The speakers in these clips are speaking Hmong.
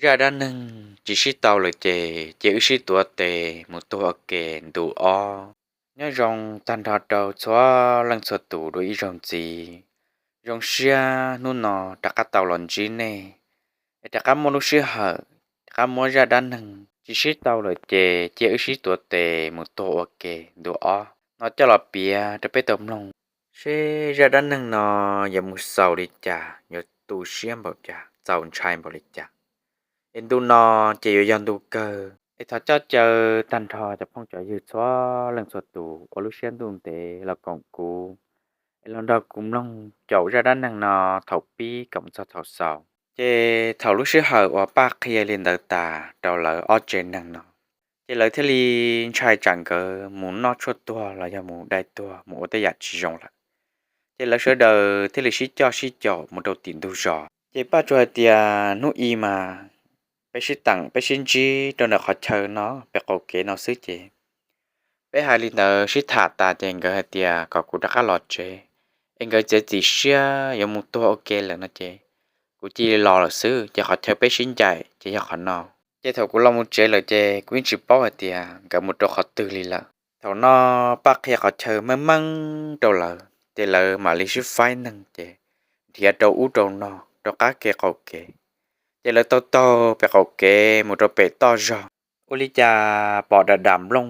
zaj dab neeg tsis sib tau lawm ces cia wb sib tuav tes mus tuag ua ke ntu ob. Nyob zoo tag nrho rau txhua leej txhua tus dua ib zaug ntxiv. Zoo siab hnub no rov qab tau los ntsib nej, es rov qab muaj lub sij hawm, rov qab muab zaj dab neeg tsis sib tau lawm ces cia wb sib tuav tes mus tuag ua ke ntu ob no coj los piav rau peb tau mloog, seb zaj dab neeg no yuav mus xaus li cas, yuav tu siab npaum cas, txaus ntshai npaum li cas. Es ntu no ces yuav yog ntu kawg, es thov coj caw tag nrho cov phooj cov ywg txhua leej txhua tus uas lub siab ntuj ntev los koom kuv, es los nrog kuv mloog caum zaj dab neeg no thaum pib kom mus txog thaum xaus. Ces thaum lub sij hawm uas Paj qhia li ntawd tas rau lawv ob tsev neeg no, ces lawv thiaj li ntshai tsam nkawd mus noj tshuaj tuag los yog mus dai tuag mus ua tej yam tsis zoo lawm. Ces lawv sawv daws thiaj li sib coj sib caum mus rau tim ntug zos. Ces Paj tsuas hais tias, hnub i mas peb sib teem peb sib ntsib rau ntawm qhov chaw no pem qaum kev no xwb ces peb hais li ntawd sib tham tas ces nkawd hais tias kom kuv rov qab los tsev, es nkawd txiav txim siab yuav mus tuag ua ke lawm no ces kuv cia li los lawm xwb, ces qhov chaw peb sib ncaim ces yog qhov no. Ces thaum kuv los mus tsev lawm ces kuv yeej tsis paub hais tias nkawd mus rau qhov twg li lawm. Thaum no Paj qhia qhov chaw meej meej rau lawv ces lawv mam li sib faib neeg ces nrhiav rau ub rau no rau qab kev qaum kev. Ces lawv taug taug pem qaum kev mus rau pem toj zog, ua li cas pom dam dam nplooj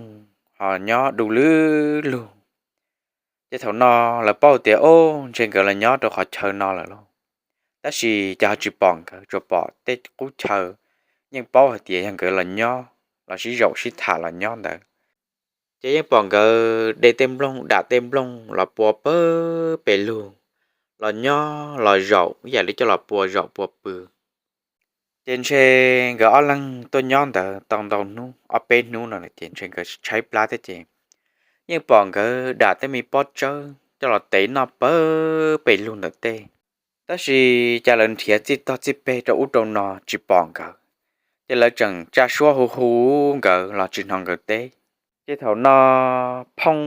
ho nyob du lwb lug. Ces thaum no lawv paub tias, o, ntshe nkawd los nyob rau qhov chaw no lawm lauj. Tab sis ces ho tsis pom nkawd, tsuas pom tej qub chaw, yeej paub hais tias yog nkawd los nyob los sib zaum sib tham los nyob ntawd. Ces yeej pom nkawd de tej nplooj dam tej nplooj los pua pawg pes lug, los nyob los zaum ib yam li coj los pua zaum pua pw. Ces ntshe nkawd ob leeg tuaj nyob ntawd tau ntau hnub, ob peb hnub no ces ntshe nkawd tshaib plab thiab ces yeej pom nkawd dam tej me pob tsawb coj los tev noj pawg pes lug ntawm tej. Tab sis cas lawv nrhiav txij tog txij peg rau ub rau no tsis pom nkawd, ces lawv tseem tsa suab hu hu nkawd los tsis hnov nkawd teb. Ces thaum no Phooj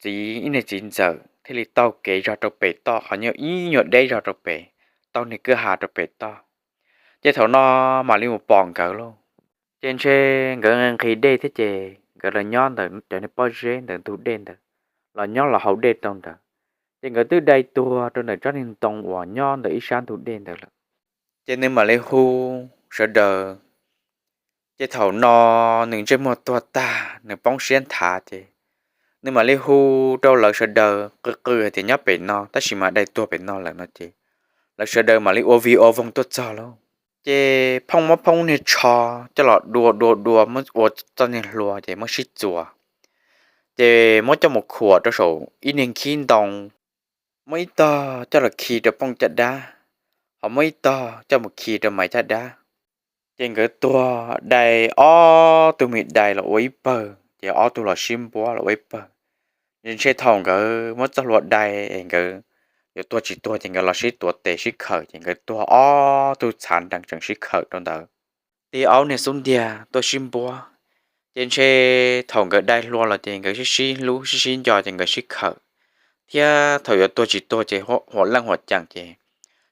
txiv ib niag txiv ntxawm thiaj li taug kev zog rau pem toj qhov nyuag ib nyuag deb zog rau pem, taug niag kwj ha rau pem toj. Ces thaum no mam li mus pom nkawd lauj. Ces ntshe nkawd nqhis dej thiab ces nkawd los nyob ntawm cov niag pob zeb ntawm ntug dej ntawd, los nyob los haus dej rau ntawd. Ces nkawd twb dai tuag rau ntawm tsob niag ntoo uas nyob ntawm ib sab ntug dej ntawd lawm. Ces nws mam li hu sawv daws. Ces thaum no nws ntsej muag tuag tag, nws poob siab nthav ces nws mam li hu rau lawv sawv daws qw qw hais tias nyob pem no tab sis mas dai tuag pem no lawm no ces lawv sawv daws mam li ua vig ua voog tuaj txog lauj. Ces Phooj muab Phooj niag tsho coj los dua dua dua muab ua txoj niag hlua ces muab sib txuas, ces muab coj mus khuam rau saum ib niag nkhib ntoo, muab ib tog coj los khi rau Phooj caj dab, ho muab ib tog coj mus khi rau Maiv caj dab. Ces nkawd tuag dai, ob tug me dai los ua ib pawg ces ob tug los sib npuab los ua ib pawg. Ntshe thaum nkawd muab txoj hlua dai es nkawd yuav tuag tsis tuag ces nkawd los sib tuav tes sib khawm ces nkawd tuag ob tug txhav nrees tseem sib khawm rau ntawd, tig ob niag xub ntiag tuaj sib npuab. Ces ntshe thaum nkawd dai hlua los ces nkawd sib sib hlub sib sib nco ces nkawd sib khawm, thiab thaum yuav tuag tsis tuag ces huam leej huam ceem ces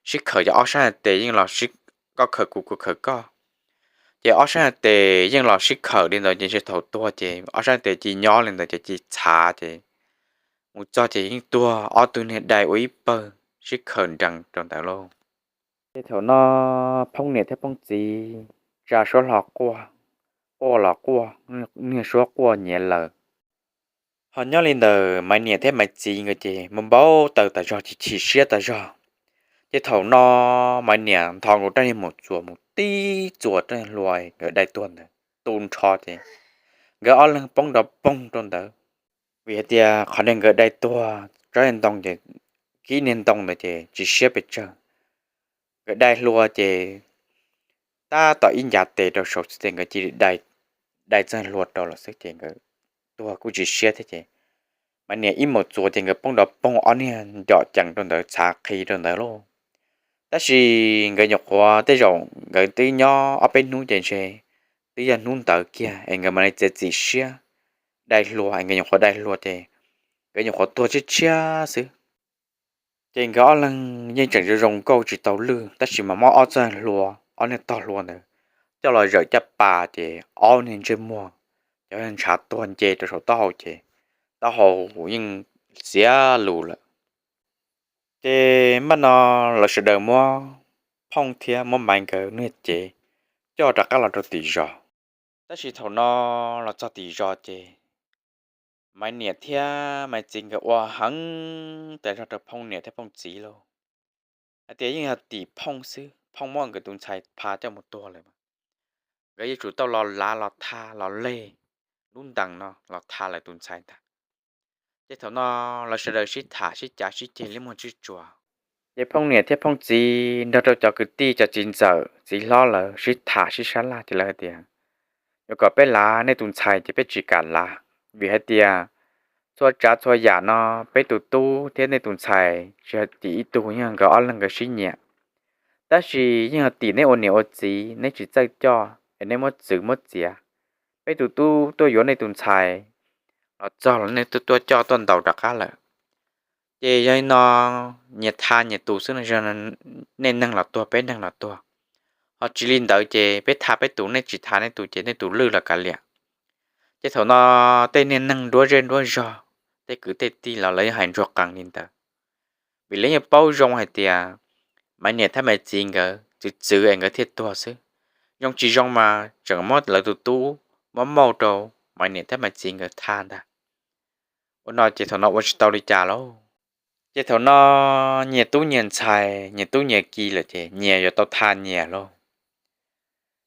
sib khawm ces ob sab tes yeej los sib, koj khawm kuv kuv khawm koj. Ces ob sab tes yeej los sib khawm li ntawd ces ntshe thaum tuag ces ob sab tes cia nyob li ntawd ces cia txhav ces mus txog ces yeej tuag ob tug niag dai ua ib pawg sib khawm nrees rau ntawd lauj. Ces thaum no Phooj niam thiab Phooj txiv tsa suab hlo quaj, quaj los quaj, niag suab quaj nyiav lawm. Ho nyob li ntawm Maiv niam thiab Maiv txiv nkawd ces npau npau taws tas zog, chim chim siab tas zog. Ces thaum no Maiv niam nthos nkaus rab niag maum txuas mus tib txuas rab niag hlua nkawd dai tuag ntawd tu nrho ces nkawd ob leeg poob nrov poog rau ntawd. Vim hais tias qhov niag nkawd dai tuag tsob niag ntoo ces, kib niag ntoo ntawd ces tsis siab pes tsawg. Nkawd dai hlua ces tab tom ib ncav tes rau saud xwb ces nkawd cia li dai, dai txoj hlua rau lawm xwb ces nkawd tuag kuj tsis siab thiab ces Maiv niam ib maum txuas ces nkawd poob nrov poog ob niag ncom cees rau ntawd txhav qhi rau ntawd lauj. Tab sis nkawd nyuam qhuav tej zaum nkawd twb nyob ob peb hnub ces ntshe twb yog hnub ntawd kiag es nkawd mam li txiav txim siab dai hlua es nkawd nyuam qhuav dai hlua ces nkawd nyuam qhuav tuag tshiab tshiab xwb. Ces nkawd ob leeg yeej tseem zoo zoo nkauj tsis tau lwj tab sis mas muab ob txoj hlua, ob niag tog hlua ntawd coj los zawm caj pas ces ob niag ntsej muag cov ntshav tuag nce rau saum taub hau ces taub hau yeej xiav lus lawm. Ces npaj no lawv sawv daws muab Phooj thiab muab Maiv nkawd niag cev coj rov qab los rau tim zos. Tab sis thaum no los txog tim zos ces Maiv niam thiab Maiv txiv nkawd ua heev tas zog rau Phooj niam thiab Phooj txiv lauj, hais tias yeej yog tim Phooj xwb, Phooj muab nkawd tus ntxhais pha coj mus tuag lawm mas nkawd yuav tsum tau los lav los tha los leg lub ntees no los tha lawv tus ntxhais ntag. Ces thaum no lawv sawv daws sib tham sib cav sib ceg li muag tsib tsua. Ces Phooj niam thiab Phooj txiv nrog rau cov kwv tij cov txiv ntxawm txiv hlob lawv sib tham sib sab laj ces lawv hais tias, yuav kom peb lav nej tus ntxhais ces peb tsis kam lav, vim hais tias txhua tsav txhua yam no peb tus tub thiab nej tus ntxhais tsis yog tim ib tug, yeej nkawd ob leeg nkawd sib nyiam. Tab sis yeej yog tim neb ua niam ua txiv neb tsis txawj coj es neb muab txwv muab txiav. Peb tus tub tuaj yuav nej tus ntxhais los txog los nej tuaj coj tuaj ntaus rov qab lawm. Ces yog li no nyias tha nyias tus xwb no, nej neeg los tuag peb neeg los tuag. Ho tsis li ntawd ces peb tha peb tus nej tsis tha nej tus ces nej tus lwj los kav liam. Ces thaum no tej niag neeg nruab zej nruab zog, tej kwv tej tij los lawv yeej hais ntsuag qees li ntawd, vim lawv yeej paub zoo hais tias Maiv niam thiab Maiv txiv nkawd txwv txwv es nkawd thiaj tuag xwb. Zoo tsis zoo mas tseem muab lawv tus tub muab mauj rau Maiv niam thiab Maiv txiv nkawd tha ntag. Ua no ces thaum no ua tsis tau li cas lauj. Ces thaum no nyias tub nyias ntxhais nyias tub nyias ki lawm ces nyias yuav tau tha nyias lauj.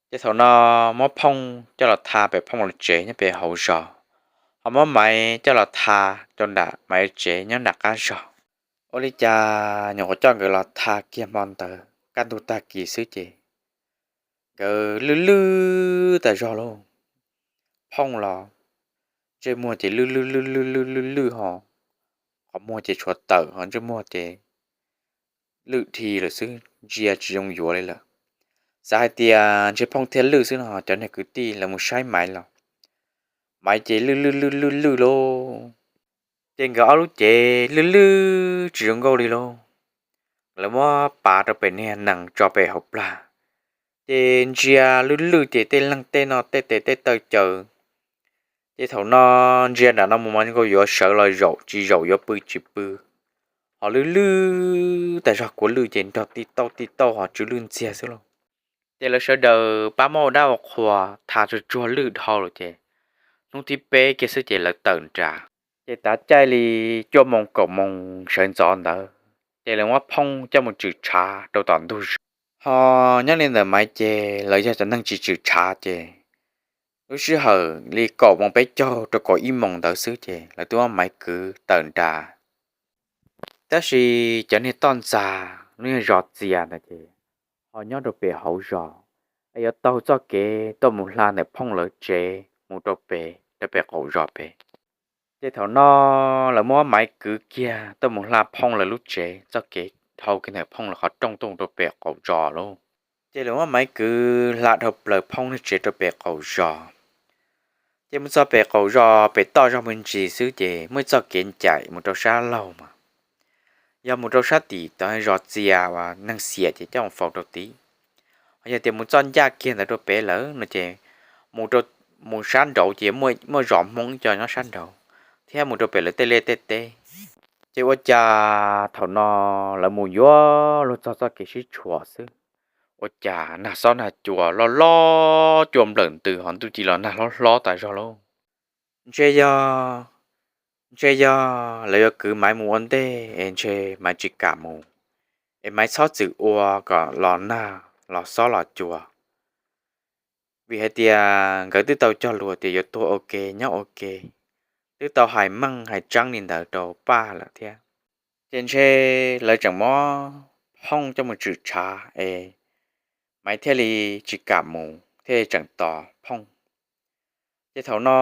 Ces thaum no muab Phooj coj los tha pem Phooj lawv tsev nyob pem hauv zos, ho muab Maiv coj los tha rau nram Maiv tsev nyob nram qab zos. Ua li cas nyuam qhuav coj nkawd los tha kiag hmo ntawd kaj ntug tag kis xwb ces nkawd lwj lwj tas zog lauj. Phooj los ntsej muag ces lwj lwj lwj lwj lwj lwj lwj ho, qhov muag ces tshuav tawm ho ntsej muag ces lwj dhi lawm xwb, ntsia tsis zoo yuav li lawm. Xav hais tias ntshe Phooj thiaj lwj xwb no cov niag kwv tij lawv mus saib Maiv los, Maiv ces lwj lwj lwj lwj lwj lauj. Ces nkawd ob lub cev lwj lwj tsis zoo nkauj li lauj. Lawv muab pav rau pem niag nees tso pem hauv plag, ces ntsia lwj lwj ces tej leeg tej no tej tes tej taw caws. Ces thaum no ntsia nram no mus mas zoo nkauj yuav sawv los zaum tsis zaum yuav pw tsis pw, ho lwj lwj tas zog kua lwj ces nrog tij tauj tij tauj ho tsw lwj ntxiag xwb lauj. Ces lawv sawv daws pab muab ua dab ua qhua tha tsuag tsuag lwj dhau lawm ces hnub thib peb kiag xwb ces lawv tawm nram. Ces tav caij li cuaj moos kaum moos sawv ntxov ntawd ces lawv muab Phooj coj mus tshwm tshav rau tom ntug zos. Ho nyob li ntawm Maiv ces lawv yog cov neeg tsis tshwm tshav ces lub sij hawm li kaum moos peb caug rau kaum ib moos ntawd xwb ces lawv twb muab Maiv kwv tawm nram. Tab sis cov niag toj ntxas lub nyuag zos txias ntawd ces ho nyob rau pem hauv zos, es yuav taug txoj kev tuaj mus hla ntawm Phooj lawv tsev mus rau pem rau pem qaum zos pem. Ces thaum no lawv muab Maiv kwv kiag tuaj mus hla Phooj lawv lub tsev txoj kev dhau kiag ntawm Phooj lawv qhov rooj tuaj mus rau pem qaum zos lauj. Ces lawv muab Maiv kwv hla dhau plaws Phooj lub tsev rau pem qaum zos. Ces mus txog pem qaum zos pem toj zog me ntsis xwb ces muaj ib txoj kev ncaim mus rau sab laug mas yog mus rau sab tim tod zos txias uas neeg xiam ces coj mus faus rau tid. Ho yog tias mus txoj ncaj kiag ntawd rau pem lawm no ces mus rau, mus sab nraud ces muaj zos Hmoob ib co nyob sab nraud, thiab mus rau pem lawv tej liaj tej teb. Ces ua cas thaum no lawv mus yuav luag txog txoj kev sib tshuam xwb, ua cas nag xob nag cua loj loj cua nplawm ntws ho ntuj ci los nag hlob hlob tas zog lauj. Ntshe yog, ntshe yog lawv yuav kwv Maiv mus ua ntej es ntshe Maiv tsis kam mus, es Maiv txhob txwm ua kom los nag los xob los cua. Vim hais tias nkawd twb tau cog lus tias yuav tuag ua ke nyob ua ke, twb tau hais meej hais tseeb li ntawd rau Paj lawm thiab. Ces ntshe lawv tseem muab Phooj coj mus tshwm tshav es Maiv thiaj li tsis kam mus thiaj li tseem tos Phooj. Ces thaum no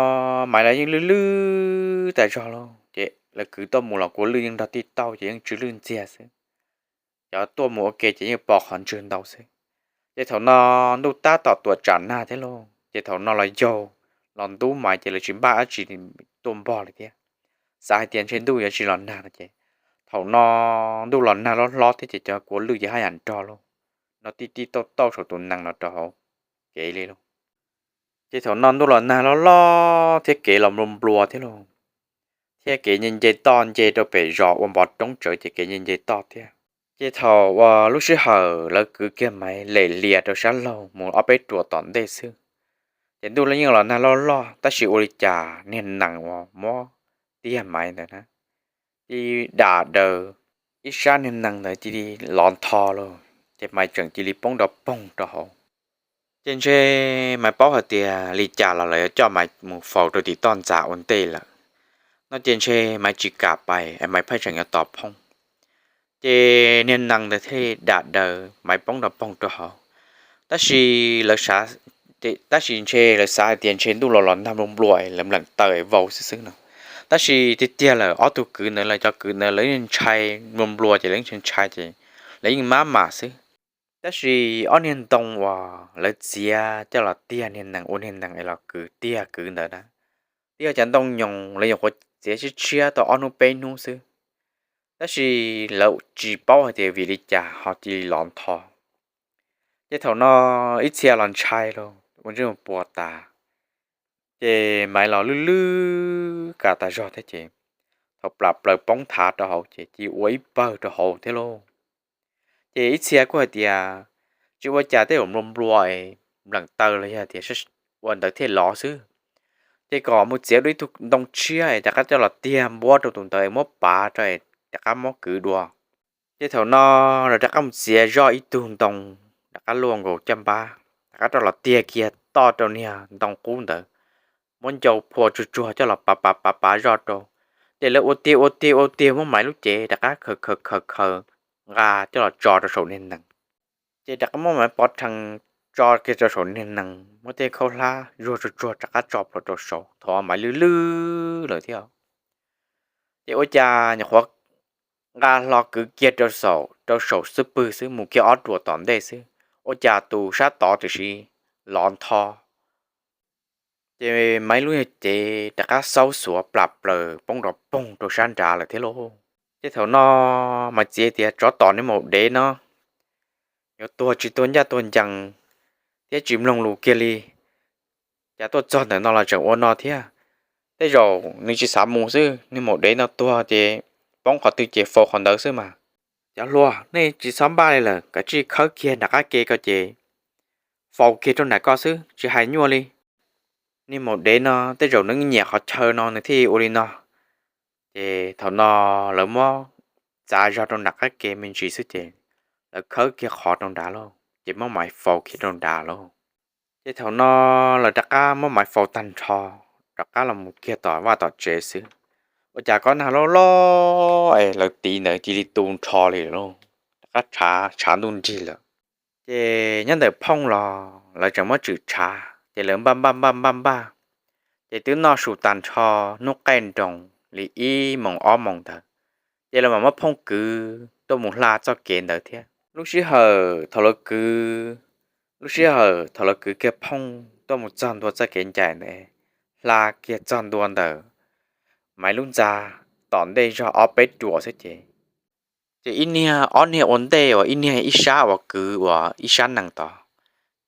Maiv lawv yeej lwj lwj tas zog lauj, ces lawv kwv tuaj mus los kua lwj yeej nrog tij tauj ces yeej tsw lwj ntxiag xwb. Cov tuaj mus ua ke ces yeej pom qhov ntswg ntau xwb. Ces thaum no ntuj tab tom tuam tsam nag thiab lauj, ces thaum no los yaug los ntub Maiv ces lawv tsis npaj dab tsi tuaj npog li thiab, xav hais tias ntshe ntuj yuav tsis los nag no ces thaum no ntuj los nag hlob hlob thiab ces cov kua lwj ces haj yam nrog lauj, no tij tij tauj tauj saum tus nees los rau hauv. kev li lauj. Ces thaum no ntuj los nag loj loj thiab kev los nplua nplua thiab lauj, thiab kev nce nce toj nce rau pem zos ua npov roob tsawv ces kev nce nce toj thiab. Ces thaum uas lub sij hawm lawv kwv kiag Maiv lem lias rau sab laug mus ob peb ruam tom ntej xwb, ces ntuj yeej los nag loj loj tab sis ua li cas niag nees uas muab tiag Maiv ntawd na, cia li dam daws ib sab niag nees ntawd cia li lov ntho lauj, ces Maiv tseem cia li poob nrov poog rau hauv. Ces ntshe Maiv paub hais tias li cas los lawv yuav coj Maiv mus faus rau tim toj ntxas ua ntej lawm no, ces ntshe Maiv tsis kam pais, Maiv pheej tseem yuav tos Phoob. Ces niag nees ntawd thiaj dam daws Maiv poob nrov poog rau hauv. Tab sis lawv xav, tab sis ntshe lawv xav hais tias ntshe ntuj los los nag nplua nplua lawv npleem taw vau xwb xwb no. Tab sis tiag tiag lawm ob tug kwv ntawd lawv cov kwv ntawd lawv yeej ntshai nplua nplua ces lawv yeej ntshai ces lawv yeej mab mam xwb. Tab sis ob niag ntoo uas lawv txiav coj los tiag niag nees ua niag nees es los kwv tiag kwv ntawd na, twb yog cov ntoo nyoos lawv nyuam qhuav txiav tshiab tshiab tau ob hnub peb hnub xwb. Tab sis lawv tsis paub hais tias vim li cas ho cia li lov ntho. Ces thaum no ib txhia los ntshai lauj, ua ntsej muag puas tas. Ces Maiv los lwj lwj kam tas zog thiab ces thaum plam plaws poob thav rau hauv ces cia li ua ib pawg rau hauv thiab lauj. Ces ib txhia kuj hais tias tsis ua cas, tej zaum nplua nplua es npleem taw los yog tias ua ntawd thiaj lov xwb. Ces kom mus txiav dua ib tug ntoo tshiab es rov qab coj los tiag npuab rau tus ntawd es muab pav rau es rov qab muab kwv dua. Ces thaum no lawv rov qab mus txiav zoj ib tug ntoo, rov qab luaj nkaus caj npab, rov qab rov los tiag kiag toj rau niag ntoo qub ntawd, muab ncau phua tsuag tsuag coj los pav pav pav pav zoj rau. Ces lawv ua tiag ua tiag ua tiag muab Maiv lub cev rov qab khaws khaws khaws khaws nqa coj los tso rau saum niag nees. Ces rov qab muab Maiv pov rhees tso kiag rau saum niag nees, muab tej khaub hlab zuag tsuag tsuag rov qab tso plhuav rau saud, thaum Maiv lwj lwj lawm thiab. Ces ua cas nyuam qhuav nqa hlo kwv kiag rau saum xub pwg xwb, mus kiag ob ruam tom ntej xwb, ua cas tus sab tod tiam sis lov ntho. Ces Maiv lub cev rov qab xaub xuav plam plaws poob nrov poog rau sab nrad lawm thiab lauj. Ces thaum no Maiv txiav tias tsov tom nej maum dev no, yuav tuag tsis tuag ncaj tuag ncees thiab tsis mloog lus kiag li. Cas tuaj txog ntawm no los tseem ua no thiab? Tej zaum nws tsis xav mus xwb, nej maum dev no tuag ces poob qhov twg ces faus qhov ntawd xwb mas. Cov hluas, nej tsis txhob npaj li lawm, kav tsij khawb kiag nram qab ke ko ces faus kiag rau nram ko xwb, tsis hais nyuaj li. Nej maum dev no tej zaum nws nyiam qhov chaw no nws thiaj ua li no. Ces thaum no lawv muab txav zog rau nram qab ke me ntsis xwb ces lawv khawb kiag qhov rau nrad lauj, ces muab Maiv faus kiag rau nrad lauj. Ces thaum no lawv rov qab muab Maiv faus tag nrho, rov qab los mus kiag tom vaj tom tsev xwb, ua cas kob nag loj loj es lawv tiv ntawd cia li tu nrho li lawm lauj, rov qab tshav ntuj nrig lawm. Ces nyob ntawm Phooj los lawv tseem muab tswm tshav ces lawv npaj npaj npaj npaj npaj, ces twb noj su tas nrho hnub qaij nroos li ib moos ob moos ntawd, ces lawv mam muab Phooj kwv tuaj mus hla txoj kev ntawd thiab. Lub sij hawm thaum lawv kwv, lub sij hawm thaum lawv kwv kiag Phooj tuaj mus txog ntua txoj kev ncaim ntawd, hla kiag txog ntua ntawm Maiv lub ntxa tom ntej zog ob peb ruam xwb ces, ces ib niag ob niag ua ntej uas ib niag ib sab uas kwv uas ib sab nees tod,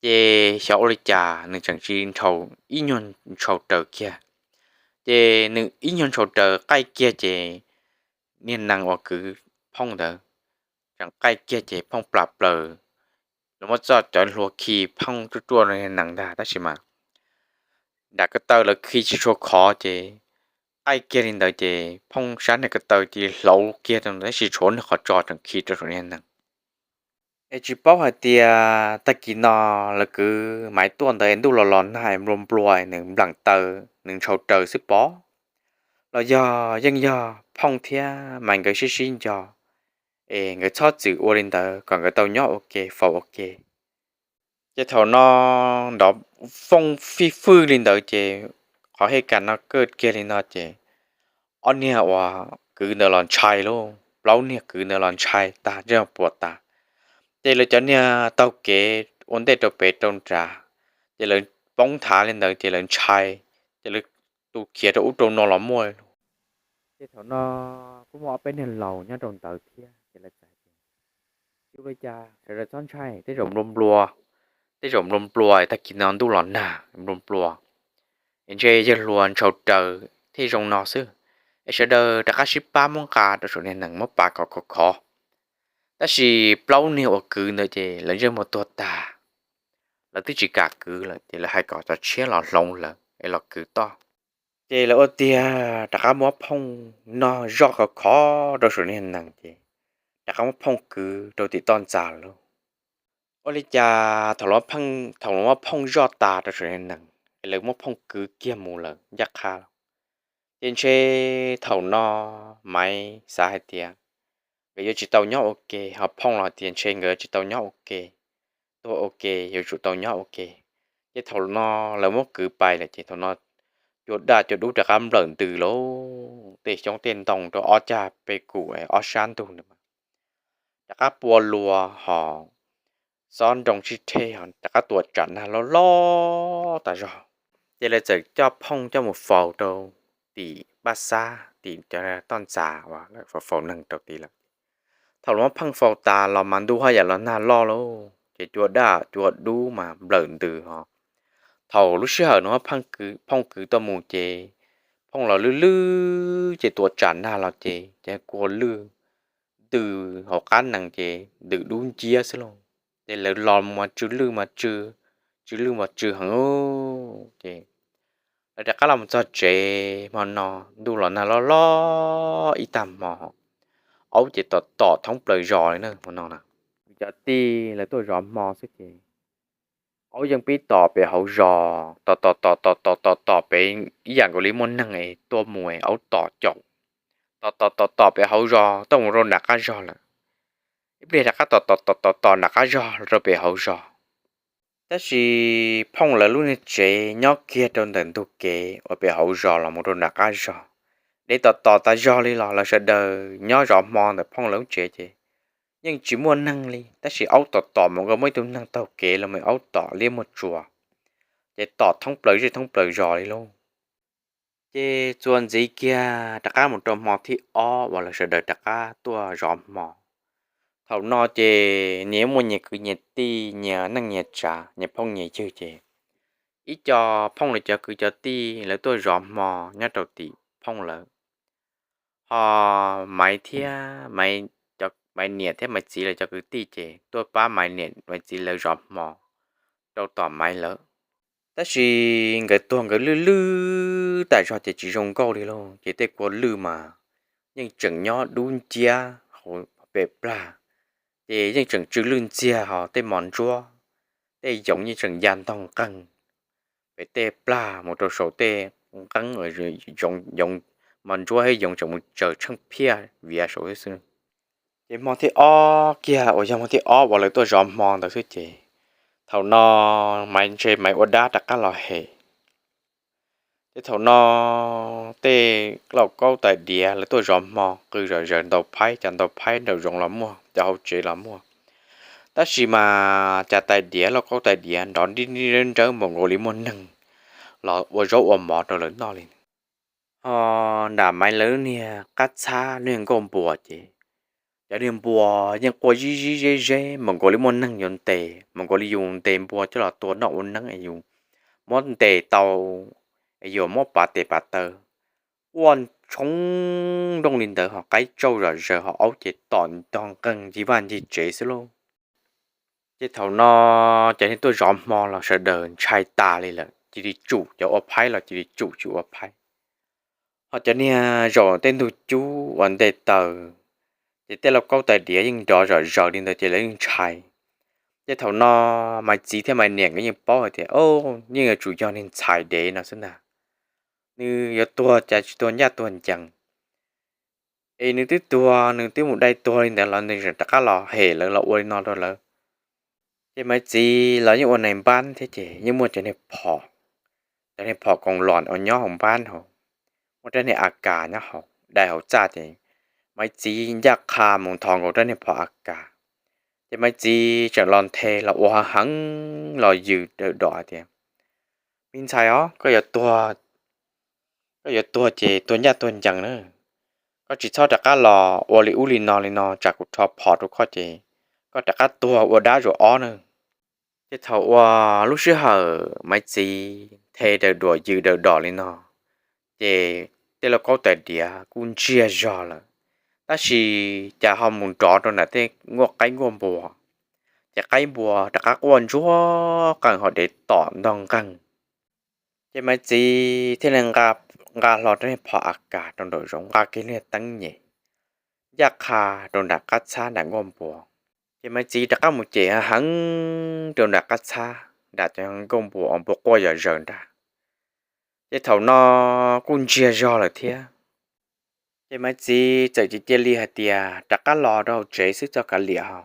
ces xyov ua li cas nws tseem tsis nrhau, ib nyuag ntshaus raws kiag. Ces nws ib nyuag ntshaus raws qaij kiag ces niag nees uas kwv Phooj ntawd tseem qaij kiag ces Phooj plam plaws, lawv muab txoj cov hlua khi Phooj ruaj ruaj rau niag nees ntag, tab sis mas nram ko taw lawv khi tsis tshua khov ces qaij kiag li ntawd ces Phooj sab niag ko taw cia li hlauv kiag rau ntawd tab sis tshuav niag qhov tso tseem khi rau saum niag nees. Es tsis paub hais tias tag kis no lawv kwv Maiv tuaj ntawd es ntuj los los nag es nplua nplua es nws npleem taw, nws ntshaus raws xwb pob, los yog yeej yog Phooj thiab Maiv nkawd sib sib nco, es nkawd txhob txwm ua li ntawd kom nkawd tau nyob ua ke faus ua ke. Ces thaum no nrov fooj fij fwj li ntawd ces qhov hej kas no kaj kiag li no ces ob niag uas kwv ntawd los ntshai lauj, plaub niag kwv ntawd los ntshai tag ntsej puas tas. Ces lawv cov niag taug kev ua ntej rau pem rau nrad, ces lawv poob thav li ntawd ces lawv ntshai, ces lawv tus khiav rau ub rau no los muaj lauj. Ces thaum no kuj muaj ob peb niag laus nyob rau ntawd thiab ces lawv txawm hais tias, Ua li cas sawv daws txhob ntshai, tej zaum nplua nplua, tej zaum nplua nplua, tag kis no ntuj los nag nplua nplua, es ntshe yawg hluas ntshaus raws thiaj zoo no xwb. Es sawv daws rov qab sib pab muab nqa rau saum niag nees muab pav khov khov khov. Tab sis plaub niag uas kwv ntawd ces lawv ntsej muag tuag tag, lawv twb tsis kam kwv lawm ces lawv hais kom cov tshiab los hloov lawv es los kwv toj. Ces lawv ua tiag rov qab muab phooj noj zoj khov khov rau saum niag nees ces rov qab muab phooj kwv rau tim toj ntxas lauj. Ua li cas thaum lawv muab phooj zoj tas rau saum niag nees es lawv muab phooj kwv kiag mus lawm ncaj qha lauj. Ces ntshe thaum no Maiv xav hais tias nkawd yuav tsis tau nyob ua ke, ho phooj los tias ntshe nkawd yuav tsis tau nyob ua ke, tuag ua ke, yuav tsum tau nyob ua ke. Ces thaum no lawv muab kwv pais lawm ces thaum no cua daj cua dub rov qab nplawm ntws lauj, tej xyoob tej ntoo rau ob cag pes kum ob sab ntug na, rov qab pua luas ho xob nroo tsib rhej ho rov qab tua tsam nag loj loj tas zog. Ces lawv txawm coj phooj coj mus faus rau tim paj xab tim cov toj ntxas uas lawv faus faus neeg rau tid lawm. Thaum lawv muab phooj faus tas los mas ntuj haj yam los nag loj lauj, ces cua daj cua dub mas nplawm ntws ho. Thaum lub sij hawm no phooj kwv tuaj mus ces phooj los lwj lwj ces tua tsam nag los ces ces kua lwj ntws hauv qab nees ces ntws dub nciab xwb lauj. Ces lawv los mus mas tsw lwj mas tsw, tsw lwj mas tsw heev. Ces lawv rov qab los mus txog tsev hmo no, ntuj los nag loj loj ib tag hmo, aub ces tom tom thoob plaws zos li na hmo no na. Cov tij lawv tuaj zov hmo xwb ces aub yeej pib tom pem hauv zos, tom tom tom tom tom tom tom pem ib yam nkaus li muaj neeg es tuaj mus es aub tom caum, tom tom tom tom pem hauv zos tuaj mus rau nram qab zos lawm. Ib pliag rov qab tom tom tom tom tom nram qab zos rau pem hauv zos. Tab sis phooj lawv lub niag tsev nyob kiag rau ntawm ntug kev uas pem hauv zos los mus rau nram qab zos, dev tom tom tas zog li los lawv sawv daws nyob zov hmo ntawm phooj lawv lub tsev ces yeej tsis muaj neeg li, tab sis aub tom tom mus nkawd muaj ib tug neeg taug kev los mus aub tom liab muag tsuas, ces tom thoob plaws zej thoob plaws zos li lauj. Ces txuas ntxiv kiag rov qab mus rau hmo thib ob uas lawv sawv daws rov qab tuaj zov hmo. Thaum no ces nyias muaj nyias kwv nyias tij, nyias neej nyias tsav, nyias phooj nyias ywg ces ib co phooj lawv cov kwv cov tij lawv tuaj zov hmo nyob rau tim phooj lawv. Ho Maiv thiab Maiv niam thiab Maiv txiv lawv cov kwv tij ces tuaj pab Maiv niam Maiv txiv lawv zov hmo rau tom Maiv lawv. Tab sis nkawd tuag nkawd lwj lwj tas zog ces tsis zoo nkauj li lauj, ces tej kua lwj mas yeej tseem nyob dub nciab hauv pem plag, ces yeej tseem tsw lwj ntxiag ho tej mos ntsuab, tej yoov yeej tseem ya ntog nqeeg pem tej plag mus rau saum tej nqeeb, yoov mos ntsuab thiab yoov tseem mus tsaws tsheej phiaj viav saud xwb. Ces hmo thib ob kiag uas yog hmo thib ob uas lawv tuaj zov hmo ntawd xwb ces thaum no Maiv ntshe Maiv ua dab rov qab los hem. Ces thaum no tej lauj kaub tais diav lawv tuaj zov hmo qw zom zaws, ntaus phaib, cov ntaus phaib nraum zoov los muaj, cov hauv tsev los muaj. Tab sis mas cas tais diav lauj kaub tais diav nrov nrib nrib nrawb nrawb npaum nkaus li muaj neeg los ua zaub ua mov rau lawv noj li. Ho nram Maiv lawv niag qab txhab niag nkauj npua ces cov niag npua yeej quaj zib zib zeb zeb npaum nkaus li muaj neeg yuav ntes, npaum nkaus li yus ntes npua coj los tua noj ua neeb es yus muab ntes tau es yuav muab pav tes pav taw, quaj tshoob nrooj li ntawd ho qaib tsauj zom zaws ho aub ces tom ntog nqeeg ncig vaj ncig tsev xwb lauj. Ces thaum no cov niag tuaj zov hmo los sawv daws ntshai tas li lawm, cia li tsum, cov ua phaib los cia li tsum tsis ua phaib. Ho cov niag zaum tej ntug cub uas nte taws, ces tej lauj kaub tais diav yeej nrov zom zaws li ntawd ces lawv yeej ntshai. Ces thaum no Maiv txiv thiab Maiv niam nkawd yeej paub hais tias, o, yeej yuav tsum yog niag ntxhais dev no xwb ntag. Nws yuav tuag cas tsis tuag ncaj tuag ncees, es nws twb tuag, nws twb mus dai tuag li ntawd los nws tseem rov qab los hem lawv los ua li no rau lawv. Ces Maiv txiv los yeej ua nais npab thiab ces yeej muaj cov niag phom, cov niag phom koos los uas nyob hauv npab hauv, muaj rab niag a kas nyob hauv dai hauv txaj ces Maiv txiv ncaj qha mus nthos nkaus rab niag phom a kas. Ces Maiv txiv tseem los nthe los ua heev los yws daws dom hais tias, me ntxhais os, koj yuav tuag, koj yuav tuag ces tuag ncaj tuag ncees na. Koj tsis txhob rov qab los ua li ub li no li no tsam kuv rho phom rau koj ces koj rov qab tuag ua dab zaum ob na. Ces thaum uas lub sij hawm Maiv txiv the daws duam ywm daws dom li no, ces tej lauj kaub tais diav kuj ntsiag zog lawm, tab sis cas ho mus nrov rau nram tej nkuaj qaib nkuaj npua, ces qaib npua rov qab quaj ntsuag qees ho dev tom ntog nqeeg. Ces Maiv txiv thiaj li nqa hlo rab niag phom a kas rau nraum zoov, nqa kiag lub niag teeb nyem ncaj qha rau nram qab txhab nram nkuaj npua. Ces Maiv txiv rov qab mus cem heev rau nram qab txhab nram cov nkuaj npua uas npua quaj yom zaws nrag. Ces thaum no kuj ntsiag zog lawm thiab. Ces Maiv txiv txawm cia li hais tias rov qab los rau hauv tsev xwb txoj kav liam ho.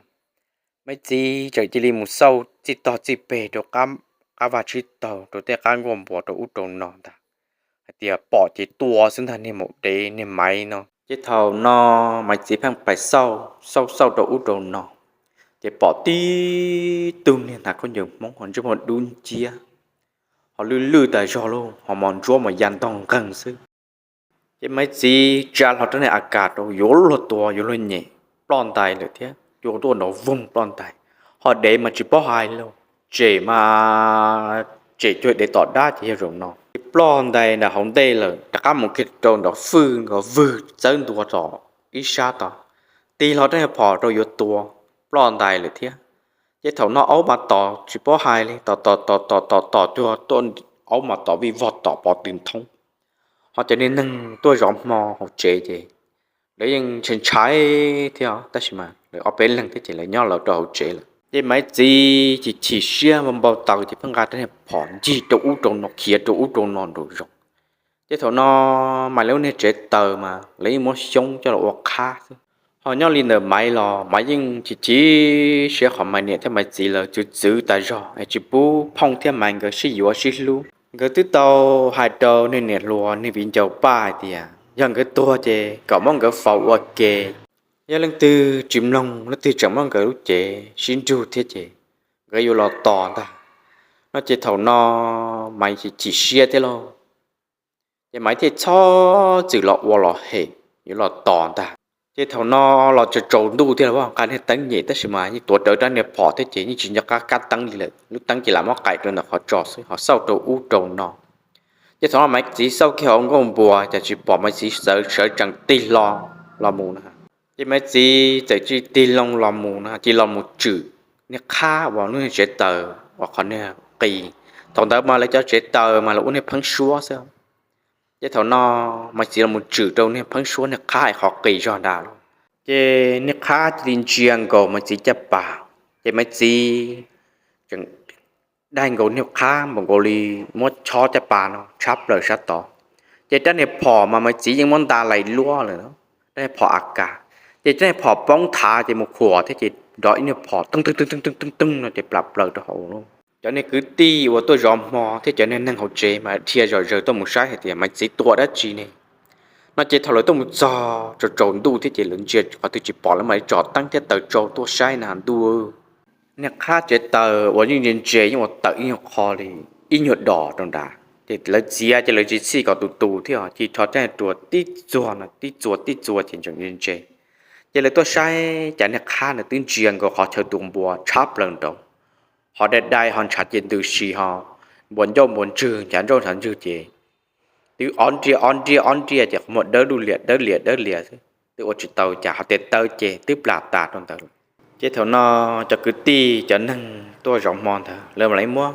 Maiv txiv txawm cia li mus xauj txij tog txij peg rau qab vaj tsib taug rau tej qab nkuaj npua rau ub rau no ntag, hais tias pom ces tua xwb ntag niag maum dev niag Maiv no. Ces thaum no Maiv txiv pheej pais xauj xauj xauj rau ub rau no, ces pom tib tug niag hnav khaub ncaws Hmoob ho ntsej muag dub nciab, ho lwj lwj tas zog lauj, ho mos ntsuab mas ya ntog nqeeg xwb. Ces Maiv txiv tsa hlo rab niag a kas rau yuav luag tua yuav luag nyem, ploj ntais lawm thiab, cua tuaj nrov voog ploj ntais. Ho dev mas tsis paub hais li, tsem mas tsem cuag dev tom dab ces yog zaum no. Ces ploj ntais nram hauv ntej lawm rov qab mus kiag rau nrov fwj nkaus vwg txawb ntua tom ib sab tod, tig hlo rab niag phom rau yuav tua, ploj ntais lawm thiab. Ces thaum no aub mas tom tsis paub hais li, tom tom tom tom tom tom cuag tuaj, aub mas tom vij vog tom pov tw nthoob. Ho cov niag neeg tuaj zov hmo hauv tsev ces lawv yeej ntshai ntshai thiab, tab sis mas lawv ob peb leeg thiab ces lawv nyob lawm rau hauv tsev lawm. Ces Maiv txiv chim chim siab npau taws ces pheej nqa rab niag phom ncig rau ub rau no khiav rau ub rau no nraum zoov. Ces thaum no Maiv lawv lub niag tsev taws mas lawv yeej muab xyoob coj los ua qhab xwb. Ho nyob li ntawm Maiv los Maiv yeej chim chim siab qhov Maiv niam thiab Maiv txiv lawv txwv txwv tas zog es tsis pub Phooj thiab Maiv nkawd sib yuav sib hlub. Nkawd twb tau hais rau niag niam hluas niag viv ncaus Paj hais tias yog nkawd tuag ces kom muab nkawd faus ua ke. Yog leej twg tsis mloog leej twg tseem muab nkawd lub cev sib nrug thiab ces nkawd yuav los tos ntag no. Ces thaum no Maiv chim chim siab thiab lauj, ces Maiv thiaj txhob txwm los ua los hem yuav los tos ntag. Ces thaum no los tsaus tsaus ntuj thiab lauj, nqa niag teeb nyem tab sis mas yeej tuav rawv rab niag phom thiab ces yeej tsis nco qab kab teeb li lawm, lub teeb ces lam muab qaim rau ntawm qhov tso xwb ho xauj rau ub rau no. Ces thaum no Maiv txiv xauj kiag hauv nkuaj npua cas tsis pom Maiv txiv, sawv tsees tig hlo los mus na. Ces Maiv txiv txawm tig loo los mus na, cia li los mus tswm niag qhab uas lub niag tsev taws uas qhov niag qis. Thaum ntawd mas lawv cov tsev taws mas lawv ua niag pheeb suab xwb. Ces thaum no Maiv txiv los mus tswm rau niag pheeb suab niag qhab es qhov qis zog nrad lauj, ces niag qhab cia li ntsia nkaus Maiv txiv caj pas. Ces Maiv txiv tseem daig nkaus niag qhab npaum nkaus li muab chob caj pas no tshab plaws sab tod. Ces rab niag phom mas Maiv txiv yeej muab nta lais luab lawm, rab niag phom a kas. Ces rab niag phom poob thav ces mus khuam thiab ces nrov ib niag phom teeb teeb teeb teeb teeb no ces plam plaws rau hauv lauj. Cov niag kwv tij uas tuaj zov hmo thiab cov niag neeg hauv tsev mas dhia zom zaws tuaj mus saib hais tias Maiv txiv tua dab tsi ne no. Ces thaum lawv tuaj mus txog tsaus tsaus ntuj thiab ces lawv ntsia qhov twg tsis pom lawv mam li tsom teeb thiab taws tsau tuaj saib na ntuj, niag qhab tsev taws uas yeej ntse ntse yeej ua tawm ib nyuag qho li ib nyuag dos rau nrad. Ces lawv txiav ces lawv tsis txhij kom tus tus thiab os, cia li rho rab niag rua tib txuas no tib txuas tib txuas ces ntseem ntse ntse. Ces lawv tuaj saib cas niag qhab ntawd twb ntsia nkaus qhov chaw tua npua tshab plaws nraud, ho dai dai ho ntshav ces ntws si ho npua ncauj npua ntswg nchav ncauj nchav ntswg ces twb ob nriaj ob nriaj ob nriaj ces qhov muag dawb lug liam dawb liam dawb liam xwb, twb ua tsis tau cas ho tes taw ces twb plam tas rau ntawd lawm. Ces thaum no cov kwv tij cov neeg tuaj zov hmo ntawd lawv mam li muab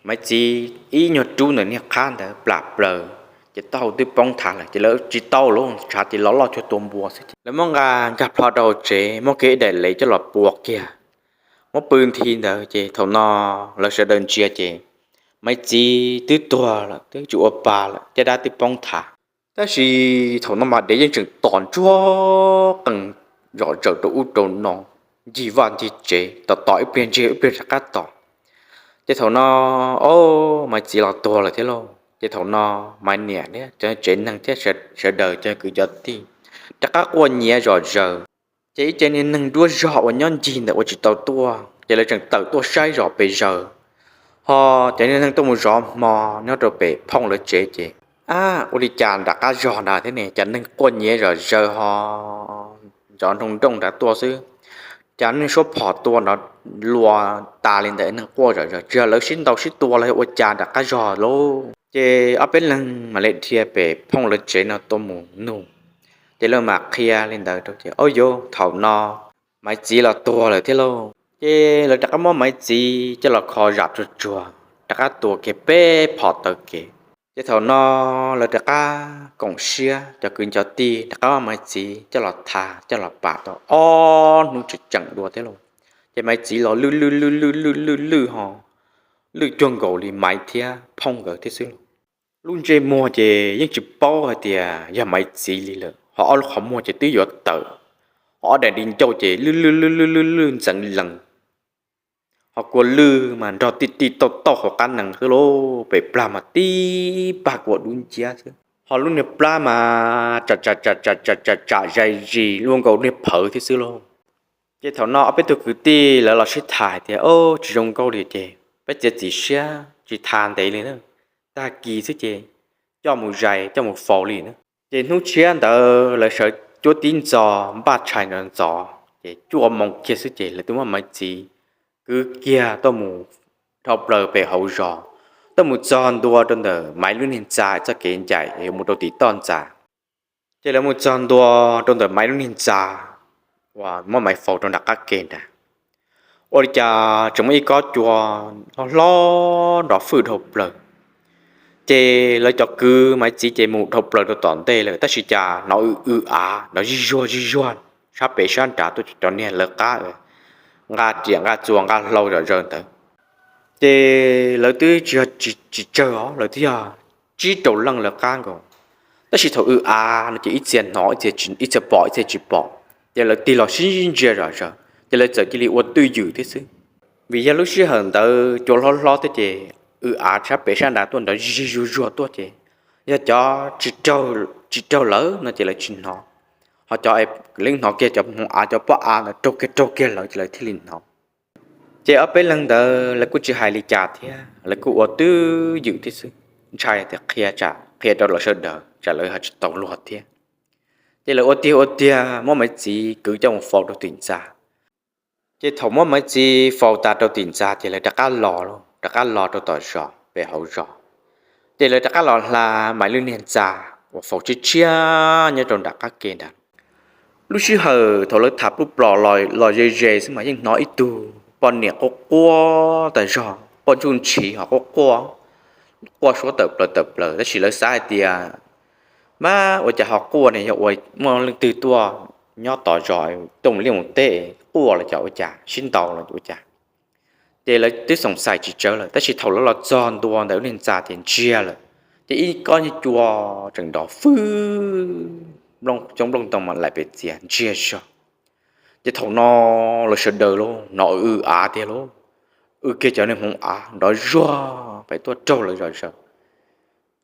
Maiv txiv ib nyuag rub ntawm niag qhab ntawd plam plaws, ces taub hau twb poob thav lawm ces lawv tsis tau lawm, ntshav ces los loj cuag tua npua xwb ces lawv muab nqa nkag plho rau hauv tsev muab kiag ib daim lev coj los pua kiag, muab pw nthi ntawd ces thaum no lawv sawv daws ntsia ces Maiv txiv twb tuag lawm, twb tsis ua pa lawm, caj dab twb poob thav. Tab sis thaum no mas dev yeej tseem tom ntsuag qees zom zaws rau ub rau no, ncig vaj ncig tsev, tom tom ib pliag ntsiag ib pliag rov qab tom. Ces thaum no, o, Maiv txiv los tuag lawm thiab lauj. Ces thaum no Maiv niam thiab cov tsev neeg thiab sawv daws cov kwv cov tij rov qab quaj nyiav zom zaws. Ces ib co niag neeg nruab zog uas nyob ncig ntawd ua tsis tau tuaj ces lawv tseem tawm tuaj saib zom pes zaws. Ho cov niag neeg tuaj mus zov hmo nyob rau pem Phooj lawv tsev ces, ab, ua li cas nram qab zog nrad thiab ne cas neeg quaj nyiav zom zaws ho nrov nroo nrooj nrad tuaj xwb. cas neeg suab phom tua nrov lua tas li ntawd, neeg quaj zom zaws, tsis yog lawv sib ntaus sib tua los yog ua cas nram qab zog lauj. Ces ob peb leeg mam li dhia pem phooj lawv tsev no tuaj mus nug. Ces lawv mam qhia li ntawd rau ces, au yauv, thaum no Maiv txiv los tuag lawm thiab lauj. Ces lawv rov qab muab Maiv txiv coj los kho zam tsuag tsuag, rov qab tua kiag peb phom taw kev. Ces thaum no lawv rov qab koom siab, cov kwv cov tij rov qab muab Maiv txiv coj los tha coj los pam tau ob hnub tseem tseem dua thiab lauj. Ces Maiv txiv los lwj lwj lwj lwj lwj lwj lwj ho lwj cuag nkaus li Maiv thiab Phooj nkawd thiab xwb lauj. Lub ntsej muag ces yeej tsis paub hais tias yog Maiv txiv li lawm, ho ob lub qhov muag ces twb yuav tawm, ho ob daim di ncauj ces lwj lwj lwj lwj lwj lwj ntxeev lees, ho kua lwj mas nrog tij tij tauj tauj hauv qab nees xwb lauj, pem plag mas tib pag kua dub nciab xwb, ho lub niag plab mas tsam tsam tsam tsam tsam tsam zais zis luaj nkaus niag phawv thiab xwb lauj. Ces thaum no ob peb tug kwv tij lawv los sib tham tias, o, tsis zoo nkauj li ces peb txiav txim siab tsis tha ntev li na, tag kis xwb ces coj mus zais coj mus faus li na. Ces hnub tshiab ntawd lawv sawv cuab tib ntxov npaj tshais ntxov ntxov ces cuaj moo kiag xwb ces lawv twb muab Maiv txiv kwv kiag tuaj mus dhau plaws pem hauv zos, tuaj mus txog ntua rau ntawm Maiv lub niag ntxa txoj kev ncaim yuav mus rau tim toj ntxa. Ces lawv mus txog ntua rau ntawm Maiv lub niag ntxa uas muab Maiv faus rau nram qab ke nrad, ua li cas tseem muaj ib kob cua hlob hlob nrov fwj dhau plaws. Ces lawv cov kwv Maiv txiv ces mus dhau plaws rau tom ntej lawm, tab sis cas hnov w w av nrov zij zuag zij zuag sab pem sab nrad tuaj, cov niag lawv qab nqa riam nqa txuas nqa hlau zom zaws ntawd. Ces lawv twb tsis yog tsis tsawg os, lawv twb yog tsib rau leej lawv qab nkaus, tab sis thaum w av no ces ib txhia hnov ib txhia pom ib txhia tsis pom. Ces lawv tig los sib ntsia zom zaws ces lawv txawm cia li ua twj ywm thiab xwb, vim yog lub sij hawm ntawd cua hlob hlob thiab ces w av sab pem sab nrad tuaj nrov zij zuag zuag tuaj ces yog cov tsis raug lawv no ces lawv tsis hnov, ho cov leej hnov kiag cov hmoov av cov pob av ntawd raug kiag raug kiag lawv ces lawv thiaj li hnov. Ces ob peb leeg ntawd lawv kuj tsis hais li cas thiab, lawv kuj ua twj ywm thiab xwb, ntshai tias qhia tsam qhia rau lawv sawv daws tsam lawv ho tsis tau luag thiab. Ces lawv ua tiag ua tiag muab Maiv txiv kwv coj mus faus rau tim ntxa. Ces thaum muab Maiv txiv faus tas rau tim ntxa ces lawv rov qab los, rov qab los rau tom zos pem hauv zos. Ces lawv rov qab los hla Maiv lub niag ntxa uas faus tshiab tshiab nyob rau nram qab ke nrad. Lub sij hawm thaum lawv tham plub plos los ze ze xwb mas yeej hnov ib tug poj niam quaj quaj tas zog, poj ntsuj ntshiv ho quaj quaj, quaj suab tawm plaws tawm plaws, tab sis lawv xav hais tias, mas ua cas ho quaj ne, yog ua muaj leej twg tuaj nyob tom zos tuaj mus liaj mus teb quaj los cas, ua cas sib ntaus los ua cas. Ces lawv twb xoom xais tsis tsawg lawm, tab sis thaum lawv los txog ntua ntawm lub niag ntxa ces ntsiag lawm, ces ib kob nyuag cua tseem nrov fwj, coob nplooj ntoo mas laim pes txias ntsiag zog. Ces thaum no lawv sawv daws los hnov w av tiag lauj, w kiag cov niag hmoov av nrov zuag pem tuaj raug lawv zom zaws.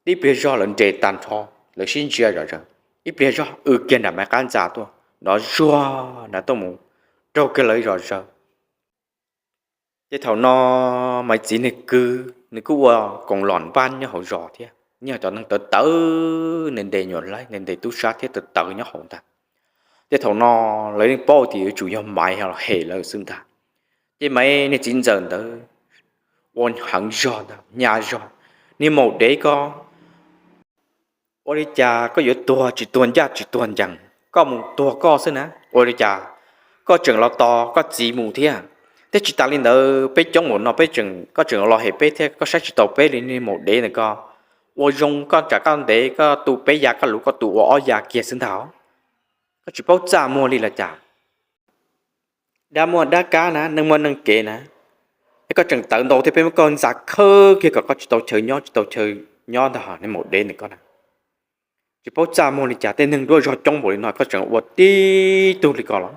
Ib pliag zog lawv nres tag nrho, lawv sib ntsia zom zaws, ib pliag zog w kiag nram Maiv qab ntxa tuaj nrov zuag nrad tuaj mus raug kiag lawv zom zaws. Ces thaum no Maiv txiv nws kwv nws kuj ua koom los npab nyob hauv zos thiab, nyob cov neeg tawv tawv nws ntes nyuam laib nws ntes tub sab thiab tawv tawv nyob hauv ntag. Ces thaum no lawv yeej paub tias yuav tsum yog Maiv los hem lawv xwb ntag. Ces Maiv niag txiv ntxawm ntawd ua heev zog ntag, nyab zog, niag maum dev koj, ua li cas koj yuav tuag tsis tuag ncaj tsis tuag ncees, koj mus tuag koj xwb na, ua li cas koj tseem los tos koj txiv mus thiab? Thiab tsis tas li ntawd peb coob mus no peb, koj tseem los hem peb thiab, koj saib tsis taus peb li niag maum dev ntawm koj. Ua zoo koj tsam koj ntev koj tu peb yav, koj luv koj tu ua ob yav kiag xwb ntag. Koj tsis paub txaj muag li los cas? Dab muaj dab kab na, neeg muaj neeg kev na. Es koj tseem tawv ntau thiab, peb muab koj ntxa khawb kiag kom koj tsis tau chaw nyob tsis tau chaw nyob ntag, niag maum dev ntawm koj na. Tsis paub txaj muag li cas, tej neeg nruab zog coob npaum li no koj tseem ua tib tug li ko los?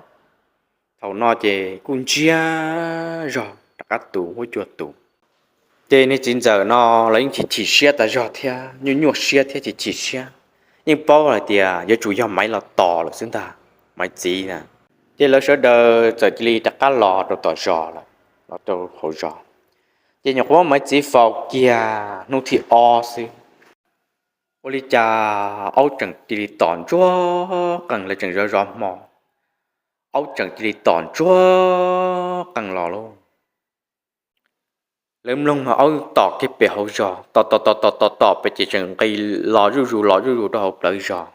Thaum no ces kuj ntsiag zog rov qab tu huab cua tus. Ces niag txiv ntxawm no los yeej chim chim siab tas zog thiab nyuaj nyuaj siab thiab chim chim siab, yeej paub hais tias yuav tsum yog Maiv los tos lawm xwb ntag, Maiv txiv na. Ces lawv sawv daws txawm cia li rov qab los rau tom zos lawm, los rau hauv zos. Ces nyuam qhuav Maiv txiv faus kiag hnub thib ob xwb, ua li cas aub tseem cia li tom ntsuag qees, lawv tseem zov zov hmo. aub tseem cia li tom ntsuag qees los lauj. Lawv mloog mas aub tom kiag pem hauv zos, tom tom tom tom tom tom pem ces tseem nqis los zuj zus los zuj zus rau hauv plawv zos.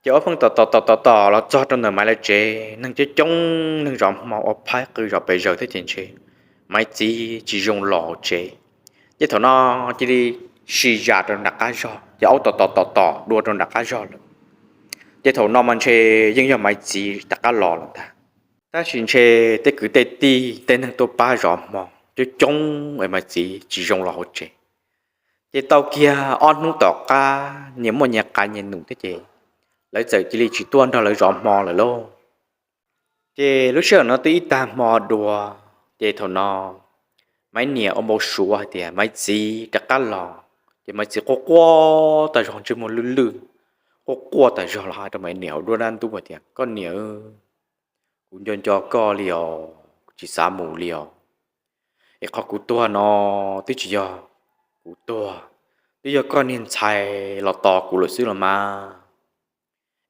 Ces aub pheej tom tom tom tom tom los txog rau ntawm Maiv lawv tsev, neeg coob coob, neeg zov hmo ua phaib qw zom pes zaws thiab ces ntshe Maiv txiv tsis zoo los hauv tsev. Ces thaum no cia li sis zam rau nram qab zog, ces aub tom tom tom tom dua rau nram qab zog lawm. Ces thaum no mas ntshe yeej yog Maiv txiv rov qab los lawm ntag. Tab sis ntshe tej kwv tej tij tej neeg tuaj pab zov hmo coob coob es Maiv txiv tsis zoo los hauv tsev. Ces tau kiag ob hnub tom qab nyias muaj nyias qav nyias num thiab ces lawv txawm cia li tsis tuaj nrog lawv zov hmo lawm lauj. Ces lub sij hawm no twb ib tag hmo dua, ces thaum no Maiv niam ua npau suav hais tias Maiv txiv rov qab los, ces Maiv txiv quaj quaj tag zog, ntsej muag lwj lwj, quaj quaj tag zog los hais rau Maiv niam hauv duab dab ntub hais tias, Koj niam, kuv nco nco koj li os, kuv tsis xav mus li os. Es qhov kuv tuag no twb tsis yog kuv tuag, twb yog koj niag ntxhais los tos kuv lawm xwb los mas.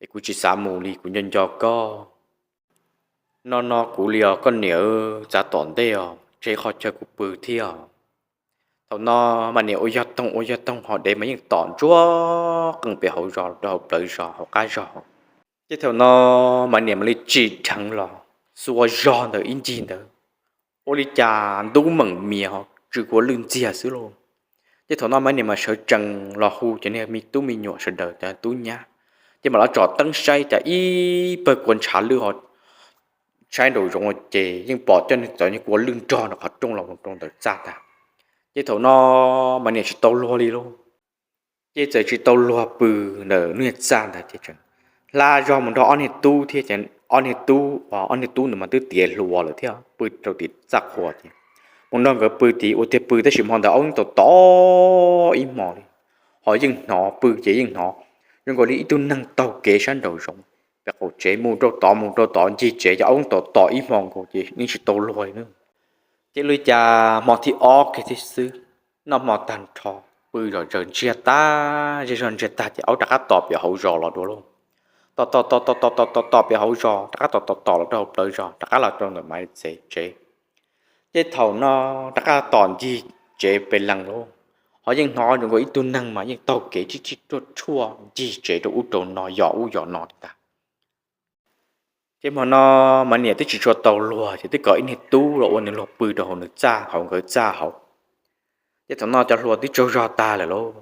Es kuv tsis xav mus li, kuv nco nco koj. No no kuv li os koj niam, txav tom ntej os, tseg qhov chaw kuv pw thiab. Thaum no Maiv niam ua yog toog ua yog toog ho dev mas yeej tom ntsuag qees pem hauv zos rau hauv plawv zos hauv qab zog. Ces thaum no Maiv niam mam li tsim dheev los xuas zog ntawm ib ncig ntawd, ua li cas ntub meem mias ho tsw kua lwj ntxiag xwb lauj. Ces thaum no Maiv niam mas sawv tsees los hu cov niag me tub me nyuam sawv daws cov tub nyab, ces mam los tsom teeb saib cas ib pawg kua ntshav lwj ho saib nraum zoov ces yeej pom cov niag kua lwj nrog nram qhov rooj los rau ntawm txaj ntag. Ces thaum no Maiv niam tsis tau luag li lauj. Ces txawm tsis tau luag pw ntawm lub niag txaj ntag ces tseem hla zog mus nrog ob niag tub thiab, ob niag tub, ob niag tub ntawd mas twb tiav hluas lawm thiab pw rau tim txaj qhua ces mus nrog nkawd pw tid. Ua tiag pw tab sis hmo ntawd aub yeej tom tom ib hmos li, ho yeej hnov, pw ces yeej hnov zoo nkaus li ib tug neeg taug kev sab nraum zoov pem qaum tsev mus rau tod mus rau tod ncig tsev, ces aub yeej tom tom ib hmos nkaus ces yeej tsis tau luag li. Ces ua li cas hmo thib ob kiag thiab xwb, noj hmo tag nrho, pw zom zaws ntsiag tag, zej zog ntsiag tag ces aub rov qab tom pem hauv zos los dua lauj. Tom tom tom tom tom tom tom tom pem hauv zos, rov qab tom tom tom los rau hauv plawv zos, rov qab los rau ntawm Maiv tsev. Ces thaum no rov qab tom ncig tsev pes lees lauj, ho yeej hnov zoo nkaus ib tug neeg mas yeej taug kev tsib tsib ruaj ruaj ncig tsev rau ub rau no yos ub yos no li ntag. Ces hmo no Maiv niam twb tsis tshua tau luag ces twb kom ib niag tub los ua nws luag pw rau hauv nws txaj hauv nkawd txaj hauv. Ces thaum no cov hluas twb tsaug zog tag lawm lauj.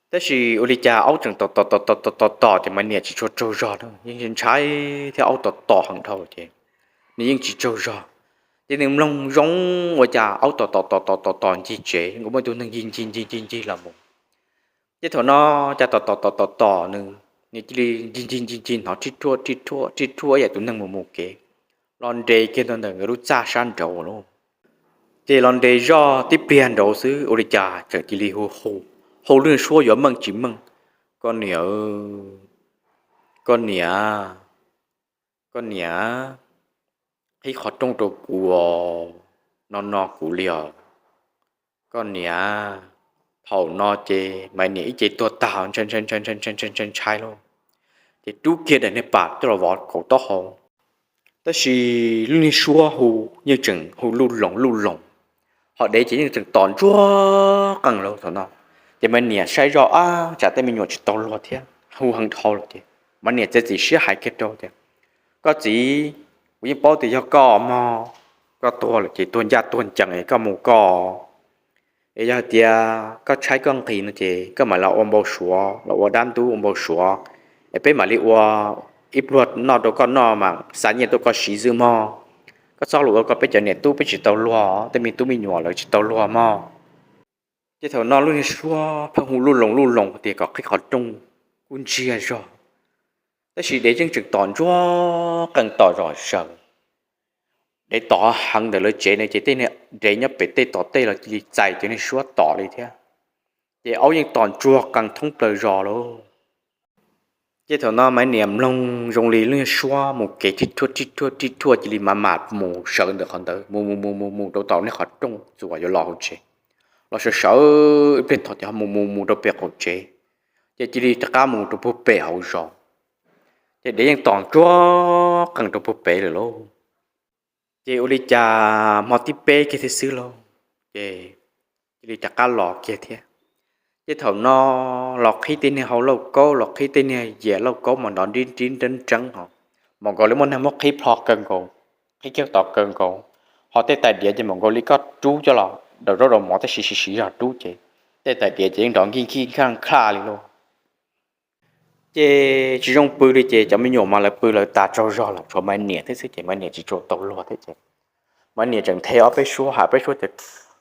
Tab sis ua li cas aub tseem tom tom tom tom tom tom ces Maiv niam tsis tshua tsaug zog na, yeej ntshai thiab aub tom tom heev dhau ces nws yeej tsis tsaug zog. Ces nws mloog zoo ua cas aub tom tom tom tom tom tom ncig tsev, nkaus muaj ib tug neeg ncig ncig ncig ncig ncig los mus. Ces thaum no cas tom tom tom tom tom nws, nws cia li ncig ncig ncig ncig hnov rhib rhuaj rhib rhuaj rhib rhuaj ib yam tus neeg mus mus kev los nres kiag rau ntawm nkawd lub txaj sab nraud lauj. Ces los nres zoj tib pliag nraud xwb ua li cas tseem cia li hu hu, hu lub niag suab yuav meej tsis meej, Koj niam, koj niam, koj niam, qhib qhov rooj rau kuv os, no no kuv li os, koj niam. Thaum no ces Maiv niam ib ce tuag tag ntshai ntshai ntshai ntshai ntshai ntshai ntshai lauj, ces rub kiag daim niag pam coj los vov kaum taub hau. Tab sis lub niag suab hu yeej tseem hu luj loos luj loos, ho dev ces yeej tseem tom ntsuag qees lauj thaum no. Ces Maiv niam saib zoj ab tsam tej me nyuam tsis tau luag thiab hu heev dhau lawm ces Maiv niam txiav txim siab hais kiag rau tias, Koj txiv, kuv yeej paub tias yog koj mog, koj tuag lawm ces tuag ncaj tuag ncees es koj mus koj. Es yog hais tias koj tshaib koj nqhis no ces koj mam los ua npau suav los ua dab ntub ua npau suav, es peb mam li ua ib pluag noj rau koj noj mas xa nyiaj tuaj koj siv xwb mog. Koj txhob los ua kom peb cov niam tub peb tsis tau luag, tej me tub me nyuam lawv tsis tau luag mog. Ces thaum no lub niag suab pheej hu luj loos luj loos tias kom qhib qhov rooj kuj ntsiag zog, tab sis dev yeej tseem tom ntsuag qees tom zom zaws. Dev tom heev ntawm lawv tsev no ces tej niag dev nyob pem tej tom tej los cia li txais cov niag suab tom li thiab. Ces aub yeej tom ntsuag qees thoob plaws zos lauj. Ces thaum no Maiv niam mloog zoo li lub niag suab mus kev rhib rhuaj rhib rhuaj rhib rhuaj cia li mam mam mus sawv ntawm qhov ntawd mus mus mus mus mus rau tom niag qhov rooj txuas yuav los hauv tsev, los sawv sawv ib pliag tod ces ho mus mus mus rau pem qaum tsev, ces cia li rov qab mus rau puag pem hauv zos. Ces diav yeej tom ntsuag qees rau puag pem lawm lauj. Ces ua li cas hmo thib peb kiag thiab xwb lauj, ces cia li rov qab los kiag thiab. Ces thaum no los qhib tej niag hau lauj kaub, los qhib tej niag yias lauj kaub mas nrov nrib nrib nreeb nreeb ho, mas nkaus li muaj neeg muab qhib plho kawg nkaus, qhib kiag tod kawg nkaus, ho tej tais diav ces mas nkaus li koj rub coj los daus zaub daus mov tab sis siv siv zog rub ces tej tais diav ces yeej nrov nkij nkij nkaj nkaj li lauj. Ces tsis zoo pw li ces cov me nyuam mas lawv pw lawv tas tsaug zog lawm, tshuav Maiv Niam thiab xwb ces Maiv Niam tsis tshua tau luag thiab ces Maiv Niam tseem nthe ob peb suab, hais peb suab tias,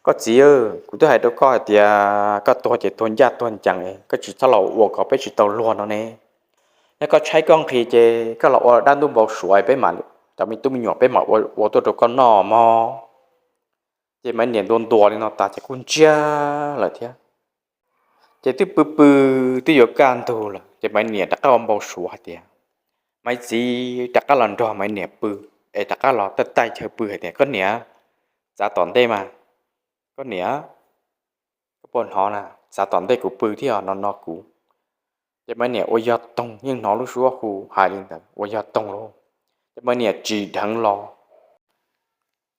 Koj txiv, kuv twb hais rau koj hais tias koj tuag ces tuag ncaj tuag ncees, koj tsis txhob los ua kom peb tsis tau luag no ne. Yog koj tshaib koj nqhis ces koj los ua dab ntub npau suav peb mam, cov me tub me nyuam peb mam ua tuaj rau koj noj mog. Ces Maiv Niam ntuas ntuas li no tas ces kuj ntsiag lawm thiab. Ces twb pw pw twb yuav kaj ntug lawm ces Maiv Niam rov qab ua npau suav hais tias, Maiv Txiv rov qab los nrog Maiv Niam pw, es rov qab los taij taij chaw pw hais tias, Koj niam, txav tom ntej mas, koj niam, koj puas hnov na, txav tom ntej kuv pw thiab no no kuv. Ces Maiv Niam ua yog toog, yeej hnov lub suab hu hais li ntawd, ua yog toog lauj. Ces Maiv Niam tsim dheev los,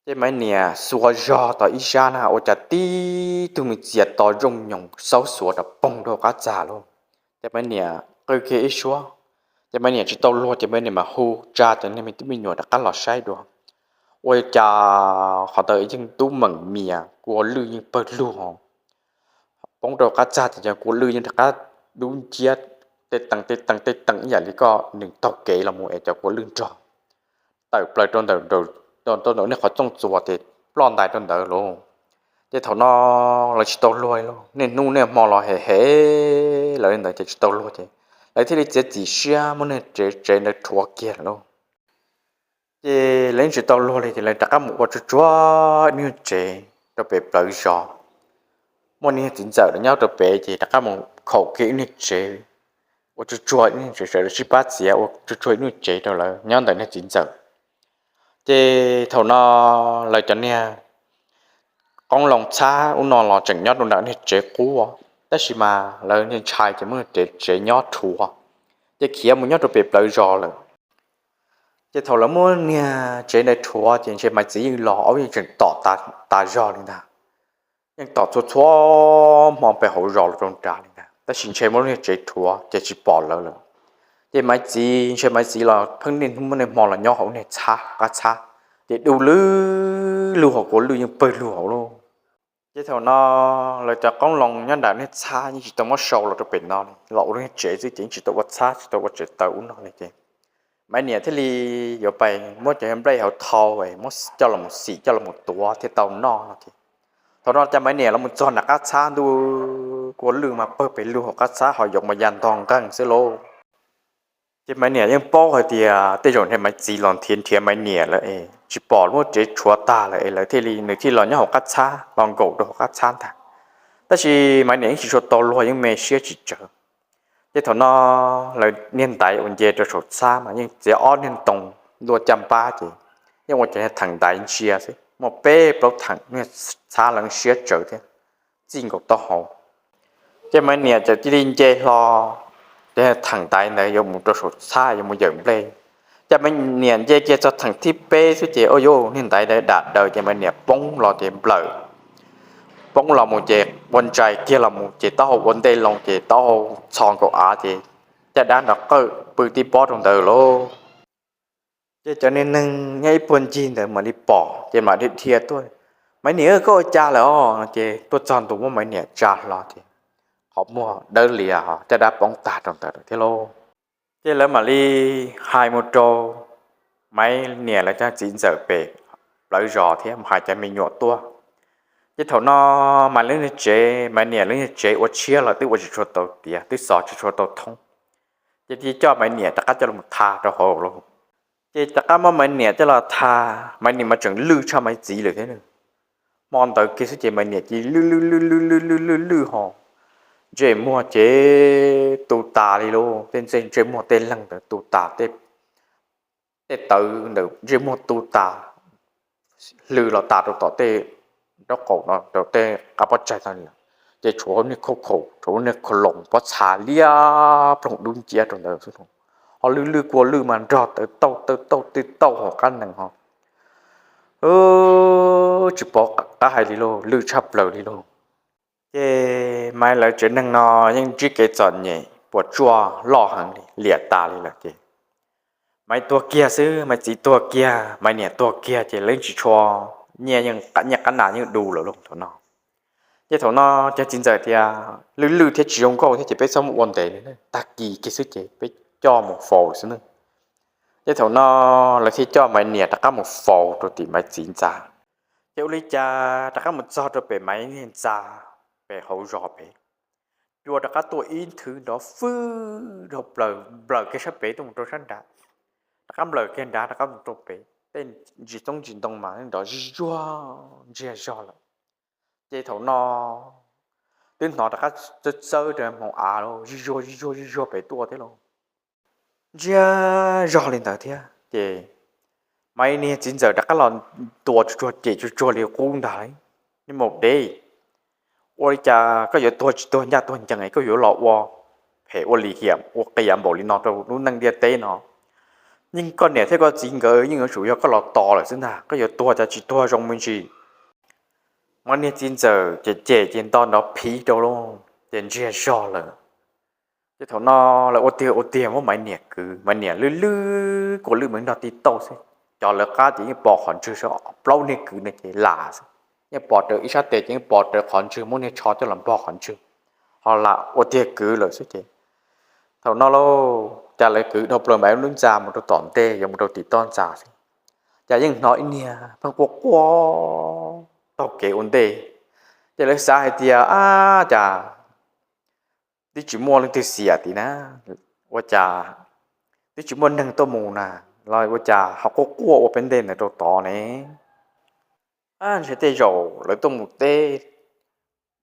ces Maiv Niam xuas zog tom ib sab na ua cas tib tug me txias to zooj nyoos xaub xuav rov poog rau qab txag lauj. Ces Maiv Niam qw kiag ib suab, ces Maiv Niam tsis tau luag ces Maiv Niam mas hu tsa cov niag me tub me nyuam rov qab los saib dua. Ua cas qhov ntawd yeej dub meem mias, kua lwj yeej pawg lug ho, poob rau qab txag ces cov kua lwj yeej rov qab dub nciab, tej tees tej tees tej tees ib yam li koj nws taug kev los mus es cov kua lwj nrog tawm plaws rau ntawm, rau ntawm niag qhov txooj txuas ces ploj ntais rau ntawd lauj. Ces thaum no lawv tsis tau luag li lauj, niaj hnub niaj hmo los hem hem lawv li ntawd ces tsis tau luag ces lawv thiaj li txiav txim siab muab niag tsev tsev ntawd rhuav kiag lawm lauj. Ces lawv yeej tsis tau luag li ces lawv rov qab mus ua tsuag tsuag ib niag tsev rau pem plawv zos. Muaj niag txiv ntxawm los nyob rau pem ces rov qab mus khaum kiag ib niag tsev, ua tsuag tsuag ib niag tsev, sawv daws sib pab txiav ua tsuag tsuag ib niag tsev rau lawv nyob ntawm niag txiv ntxawm. Ces thaum no lawv cov niag qoob loo txhab ub no los tseem nyob rau ntawm niag tsev qub, tab sis mas lawv niag ntshai ces muab niag tsev nyob rhuav, ces khiav mus nyob rau pem plawv zos lawm. Ces thaum lawv muab niag tsev ntawd rhuav ces ntshe Maiv Txiv yeej los, aub yeej tseem tom tas zog li ntag. Yeej tom txhua txhua hmo pem hauv zos los rau nrad li ntag, tab sis ntshe muab lub niag tsev rhuav ces tsis pom lawv lawm. Ces Maiv Txiv, ntshe Maiv Txiv los pheej niaj hnub muaj niaj hmo los nyob hauv niag txhab, qab txhab, ces du lug lug hauv, kua lwj yeej pawg lug hauv lauj. Ces thaum no lawv cov qoob loo nyob nram niag txhab yeej tsis tau muab sau los rau pem no li, los ua lub niag tsev xwb ces yeej tsis tau ua txhab tsis tau ua tsev taws ub no li ces Maiv Niam thiaj li yuav pais muab cov nplej hauv thau muab coj los xim coj los tuav thiaj tau noj no ces thaum no cas Maiv Niam los mus txog nram qab txhab ntuj, kua lwj mas pawg pes lug hauv qab txhab ho yoov mas ya ntog nqeeg xwb lauj. Ces Maiv Niam yeej paub hais tias tej zaum ntshe Maiv Txiv los nrhiav nrhiav Maiv Niam lawm es tsis pom lub tsev rhuav tag lawm es lawv thiaj li, nws thiaj los nyob hauv qab txhab los nkaum rau hauv qab txhab ntag. Tab sis Maiv Niam yeej tsis tshua tau luag, yeej me siab tsis tsawg. Ces thaum no lawv niag ntaiv uas nce rau saum txhab mas yeej txiav ob niag ntoo ntua caj npab ces yeej ua cov niag theem ntaiv ntsia xwb, muaj peb plaub theem niag txhab leev siab tsawv thiab txij nkaus taub hau. Ces Maiv Niam txawm cia li nce hlo cov niag theem ntaiv ntawd yuav mus rau saum txhab yuav mus yawm nplej. Ces Maiv Niam nce kiag txog theem thib peb xwb ces ua yuj niag ntaiv ntawd dam daws ces Maiv Niam poob los ces nplawm, poob los mus ces ua ntsais kiag los mus ces taub hau ua ntej loo ces taub hau txho nkaus av ces caj dab nrov qawj pw tib pob rau ntawd lauj. Ces cov niag neeg nyob ib puag ncig ntawd mam li pom ces mam dhia dhia tuaj, Maiv Niam, koj ua cas lawm os? Ces tuaj txog ntua muab Maiv Niam tsa hlo ces qhov muag dawb lias caj dab poob tag rau ntawd lawm thiab lauj. Ces lawv mam li hais mus rau Maiv Niam lawv cov txiv ntxawm pem plawv zos thiab mus hais cov me nyuam tuaj. Ces thaum no Maiv lub niag tsev, Maiv Niam lub niag tsev ua tshiab los twb ua tsis tshua tau tiav, twb xov tsis tshua tau thoob. Ces thiaj coj Maiv Niam rov qab coj los tha rau hauv lauj. Ces rov qab muab Maiv Niam coj los tha, Maiv Niam mas tseem lwj tshaj Maiv Txiv lawm thiab. Hmo ntawd kiag xwb ces Maiv Niam cia li lwj lwj lwj lwj lwj lwj lwj lwj ho ntsej muag ces tu tas li lauj, tej ntsej muag tej leeg ntawd tu tas, tej tawv ntawm ntsej muag tu tas, hlw los tas rau tom tej nraub qaum no rau tej qab pob tsaig no, ces tshuav niag khauj khaum, tshuav niag khau loos pob txha liab ploog dub nciab rau ntawd xwb lauj. Ho lwj lwj kua lwj mas nrog tawv tauj tawj tauj tawj tauj hauv qab nees ho tsis pom qab hais li lauj, lwj tshaj plaws li lauj. Ces Maiv lawv tsev neeg no yeej ntsib kev txom nyem puas tsuaj loj heev li, liam tas li lawm ces Maiv tuag kiag xwb, Maiv txiv tuag kiag, Maiv niam tuag kiag ces lawv tsis tshua, nyiaj yeej, nyiaj qab nas yeej du lawm lauj thaum no. Ces thaum no cov txiv ntxawm tias lwj lwj thiab tsis zoo nkauj thiab ces peb txhob mus ua ntev, tag kis kiag xwb ces peb coj mus faus xwb ne. Ces thaum no lawv thiaj coj Maiv niam rov qab mus faus rau tim Maiv txiv ntxa. Ces ua li cas rov qab mus txog rau pem Maiv niag ntxa, pem hauv zos pem, cua rov qab tuaj ib nthwv nrov fwj dhau plaws, nplawm kiag sab pem tuaj mus rau sab nrad, rov qab nplawm kiag nrad rov qab mus rau pem, tej ntsis txoob ntsis ntoo mas nrov zij zuag ntsiag zog lawm. Ces thaum no twb hnov rov qab txawb txawb rau hmoov av los zij zuag zij zuag zij zuag pem tuaj thiab los ntsiag zog li ntawd thiab ces Maiv niag txiv ntxawm rov qab los ntua tsuag tsuag cem tsuag tsuag li qub ntag, Niag maum dev, ua li cas koj yuav tuag tsis tuag ncaj tuag ncees koj yuav los ua phem ua lim hiam ua qias npaum li no rau lub neej ntiaj teb no? Yeej koj niam thiab koj txiv nkawd yeej yuav tsum yog koj los tos lawm xwb ntag, koj yuav tuag cas tsis tuag zoo me ntsis. Maiv niag txiv ntxawm ces cem ces nto nrov phiv rau lauj ces ntsiag zog lawm. Ces thaum no lawv ua tiag ua tiag muab Maiv niam kwv, Maiv niam lwj lwj kua lwj mas nrog tib tauj xwb, cov lawv qab ces yeej pos qhov ntswg, plaub niag kwv no ces lam xwb, yeej pos raws ib sab tes ces yeej pos raws qhov ntswg, muab niag tsho coj los npog qhov ntswg, ho lam ua tiag kwv lawm xwb ces thaum no lauj cas lawv kwv dhau plaws Maiv lub ntxa mus rau tom ntej yuav mus rau tim toj ntxas xwb, cas yeej hnov ib niag pheej quaj quaj taug kev ua ntej. Ces lawv xav hais tias ab cas twb tsis muaj leej twg xiam tim na, ua cas twb tsis muaj neeg tuaj mus na, los ua cas ho quaj quaj ua peb ntej ntawd rau tod ne? Ntshe tej zaum lawv tuaj mus teb,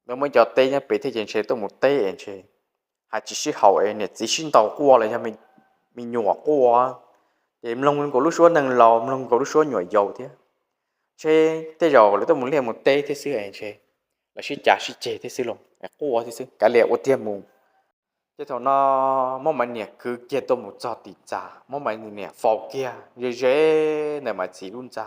lawv muaj cov teb nyob pem thiab ces ntshe tuaj mus teb es ntshe hais tsis sib haum es niam txiv sib ntaus quaj los yog me nyuam quaj, ces mloog nkaus lub suab neeg laus mloog nkaus lub suab nyuam yaus thiab, ntshe tej zaum lawv tuaj mus liaj mus teb thiab xwb es ntshe lawv sib cav sib ceg thiab xwb los quaj thiab xwb, kav liam ua tiag mus. Ces thaum no muab Maiv niam kwv kiag tuaj mus txog tim ntxa, muab Maiv niam faus kiag ze ze ntawm Maiv txiv lub ntxa.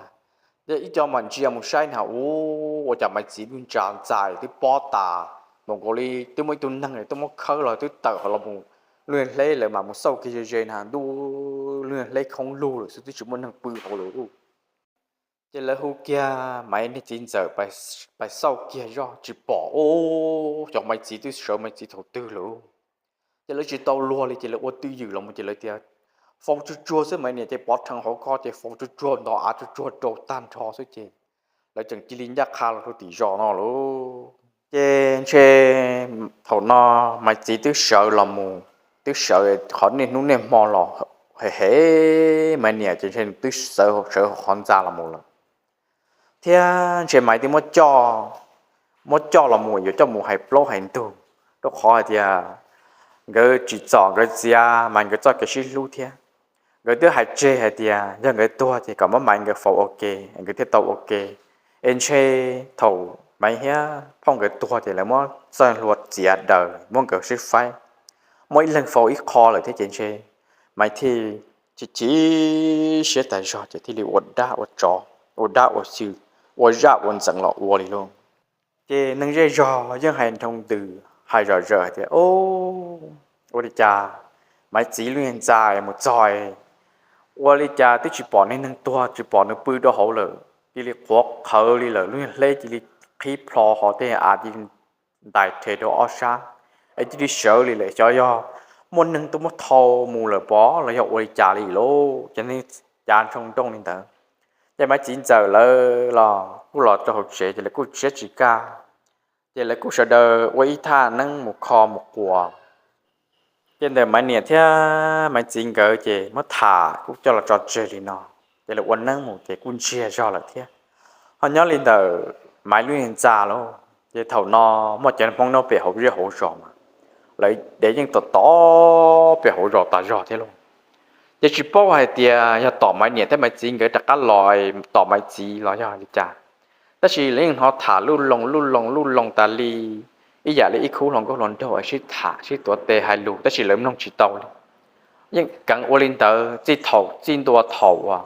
Ces ib co mam ntsia mus saib na, ua cas Maiv txiv lub ntxa ntxais twb pob tas mus nkaus li twb muaj ib tug neeg tuaj muab khawb los twb tawm hauv los mus, lub hleb lawv mam mus xauj kiag ze ze na ntuj, lub hleb khoob lug lawm xwb twb tsis muaj neeg pw hauv lawm lauj. Ces lawv hu kiag Maiv niag txiv ntxawm pais xauj kiag zoj tsis pom, ua cas Maiv txiv twb sawv Maiv txiv thaum twg lawm. Ces lawv tsis tau luag li ces lawv ua twj ywm los mus ces lawv tias faus tsuag tsuag xwb, Maiv niam ces pov rhees hauv ko ces faus tsuag tsuag nto av tsuag tsuag rau tag nrho xwb ces lawv tseem cia li ncaj qha los rau tim zos no lauj. Ces ntshe thaum no Maiv txiv twb sawv los mus, twb sawv qhov niaj hnub niaj hmo los hem hem Maiv niam ces ntshe twb sawv sawv qhov ntxa los mus lawm thiab ntshe Maiv twb muab coj los mus yuav coj mus hais plaub hais ntug, rau qhov hais tias nkawd tsim txom nkawd txiav Maiv nkawd txoj kev sib hlub thiab. Nkawd twb hais tseg hais tias yog nkawd tuag ces kom muab Maiv nkawd faus ua ke nkawd thiaj tau ua ke. Es ntshe thaum Maiv thiab phauj nkawd tuag ces lawv muab txoj hlua txiav daws muab nkawd sib faib, muab ib leeg faus ib qho lawm thiab ces ntshe Maiv thiaj chim chim siab tas zog ces thiaj li ua dab ua tsov, ua dab ua xyw, ua zaj ua ntxeev los ua li lauj. Ces neeg zej zog yeej hais nroo ntws hais zom zaws hais tias, ua li cas Maiv txiv lub niag ntxa mus txog, ua li cas twb tsis pom niag neeg tuag tsis pom nws pw rau hauv lawm, cia li qhuav qhawv li lawm, lub niag hleb cia li qhib plho ho tej av cia li ntais rhe rau ob sab, es cia li sawv li lawm, xyov yog muaj neeg tuaj muab thau mus lawm pob los yog ua li cas li lauj. Ces neeg cav nroo nrooj li ntawd, ces Maiv txiv ntxawm lawv los kuj los rau hauv tsev ces lawv kuj tshiab tsis kaj, ces lawv kuj sawv daws ua ib thaj neeb mus kho mus quas. Ces ntawm Maiv niam thiab Maiv txiv nkawd ces muab tham kuj coj los tso tseg li no, ces lawv ua neeb mus ces kuj ntsiag zog lawm thiab. Ho nyob li ntawm Maiv lub niag ntxa lauj, ces thaum no muaj cov Hmoob nyob pem hauv zej hauv zos mas lawv dev yeej tom tom pem hauv zos tas zog thiab lauj. Ces tsis paub hais tias yog tom Maiv niam thiab Maiv txiv nkawd rov qab los tom Maiv txiv los yog li cas, tab sis lawv yeej hnov tham luj loo luj loo luj loo tas li, ib yam li ib khub hluas nkauj hluas nraug sib tham sib tuav tes hais lus tab sis lawv mloog tsis tau li. yeej keev ua li ntawd txij thaum txij ntua thaum uas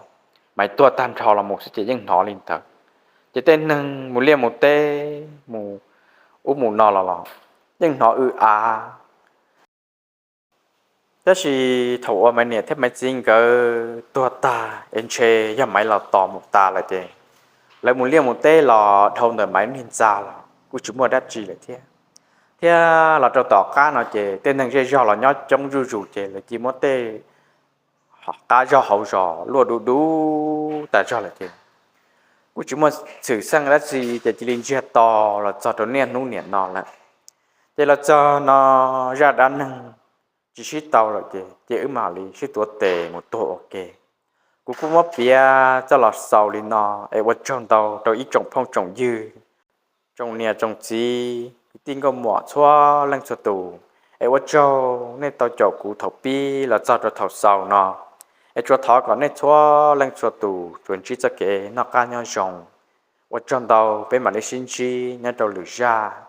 Maiv tuag tag nrho los mus xwb ces yeej hnov li ntawd. Ces tej neeg mus liaj mus teb mus ub mus no los los yeej hnov w av. Tab sis thaum uas Maiv niam thiab Maiv txiv nkawd tuag tag es ntshe yog Maiv los tos mus tas lawm ces lawv mus liaj mus teb los dhau ntawm Maiv niag ntxa los kuj tsis muaj dab tsi lawm thiab. Thiab los rau tom qab no ces tej neeg zej zog los nyob coob zuj zus ces lawv cia muab tej qab zog hauv zos luaj du du tas zog lawm ces kuj tsis muaj txhwm xeej dab tsi ces cia li ntsiag to los txog rau niaj hnub niam no lawm. Ces los txog no zaj dab neeg tsis sib tau lawm ces cia wb mam li sib tuav tes mus tuag ua ke. Kuv kuj muab piav txoj los xaus li no es ua tsaug ntau rau ib tsoom phooj tsoom ywg, tsoom niam tsoom txiv kwv tij nkauj muam txhua leej txhua tus, es ua tsaug nej tau caum kuv thaum pib los txog rau thaum xaus no. Es tsuas thov kom nej txhua leej txhua tus tsuas ntsib txoj kev noj qab nyob zoo. Ua tsaug ntau, peb mam li sib ntsib nyob rau lwm zaj.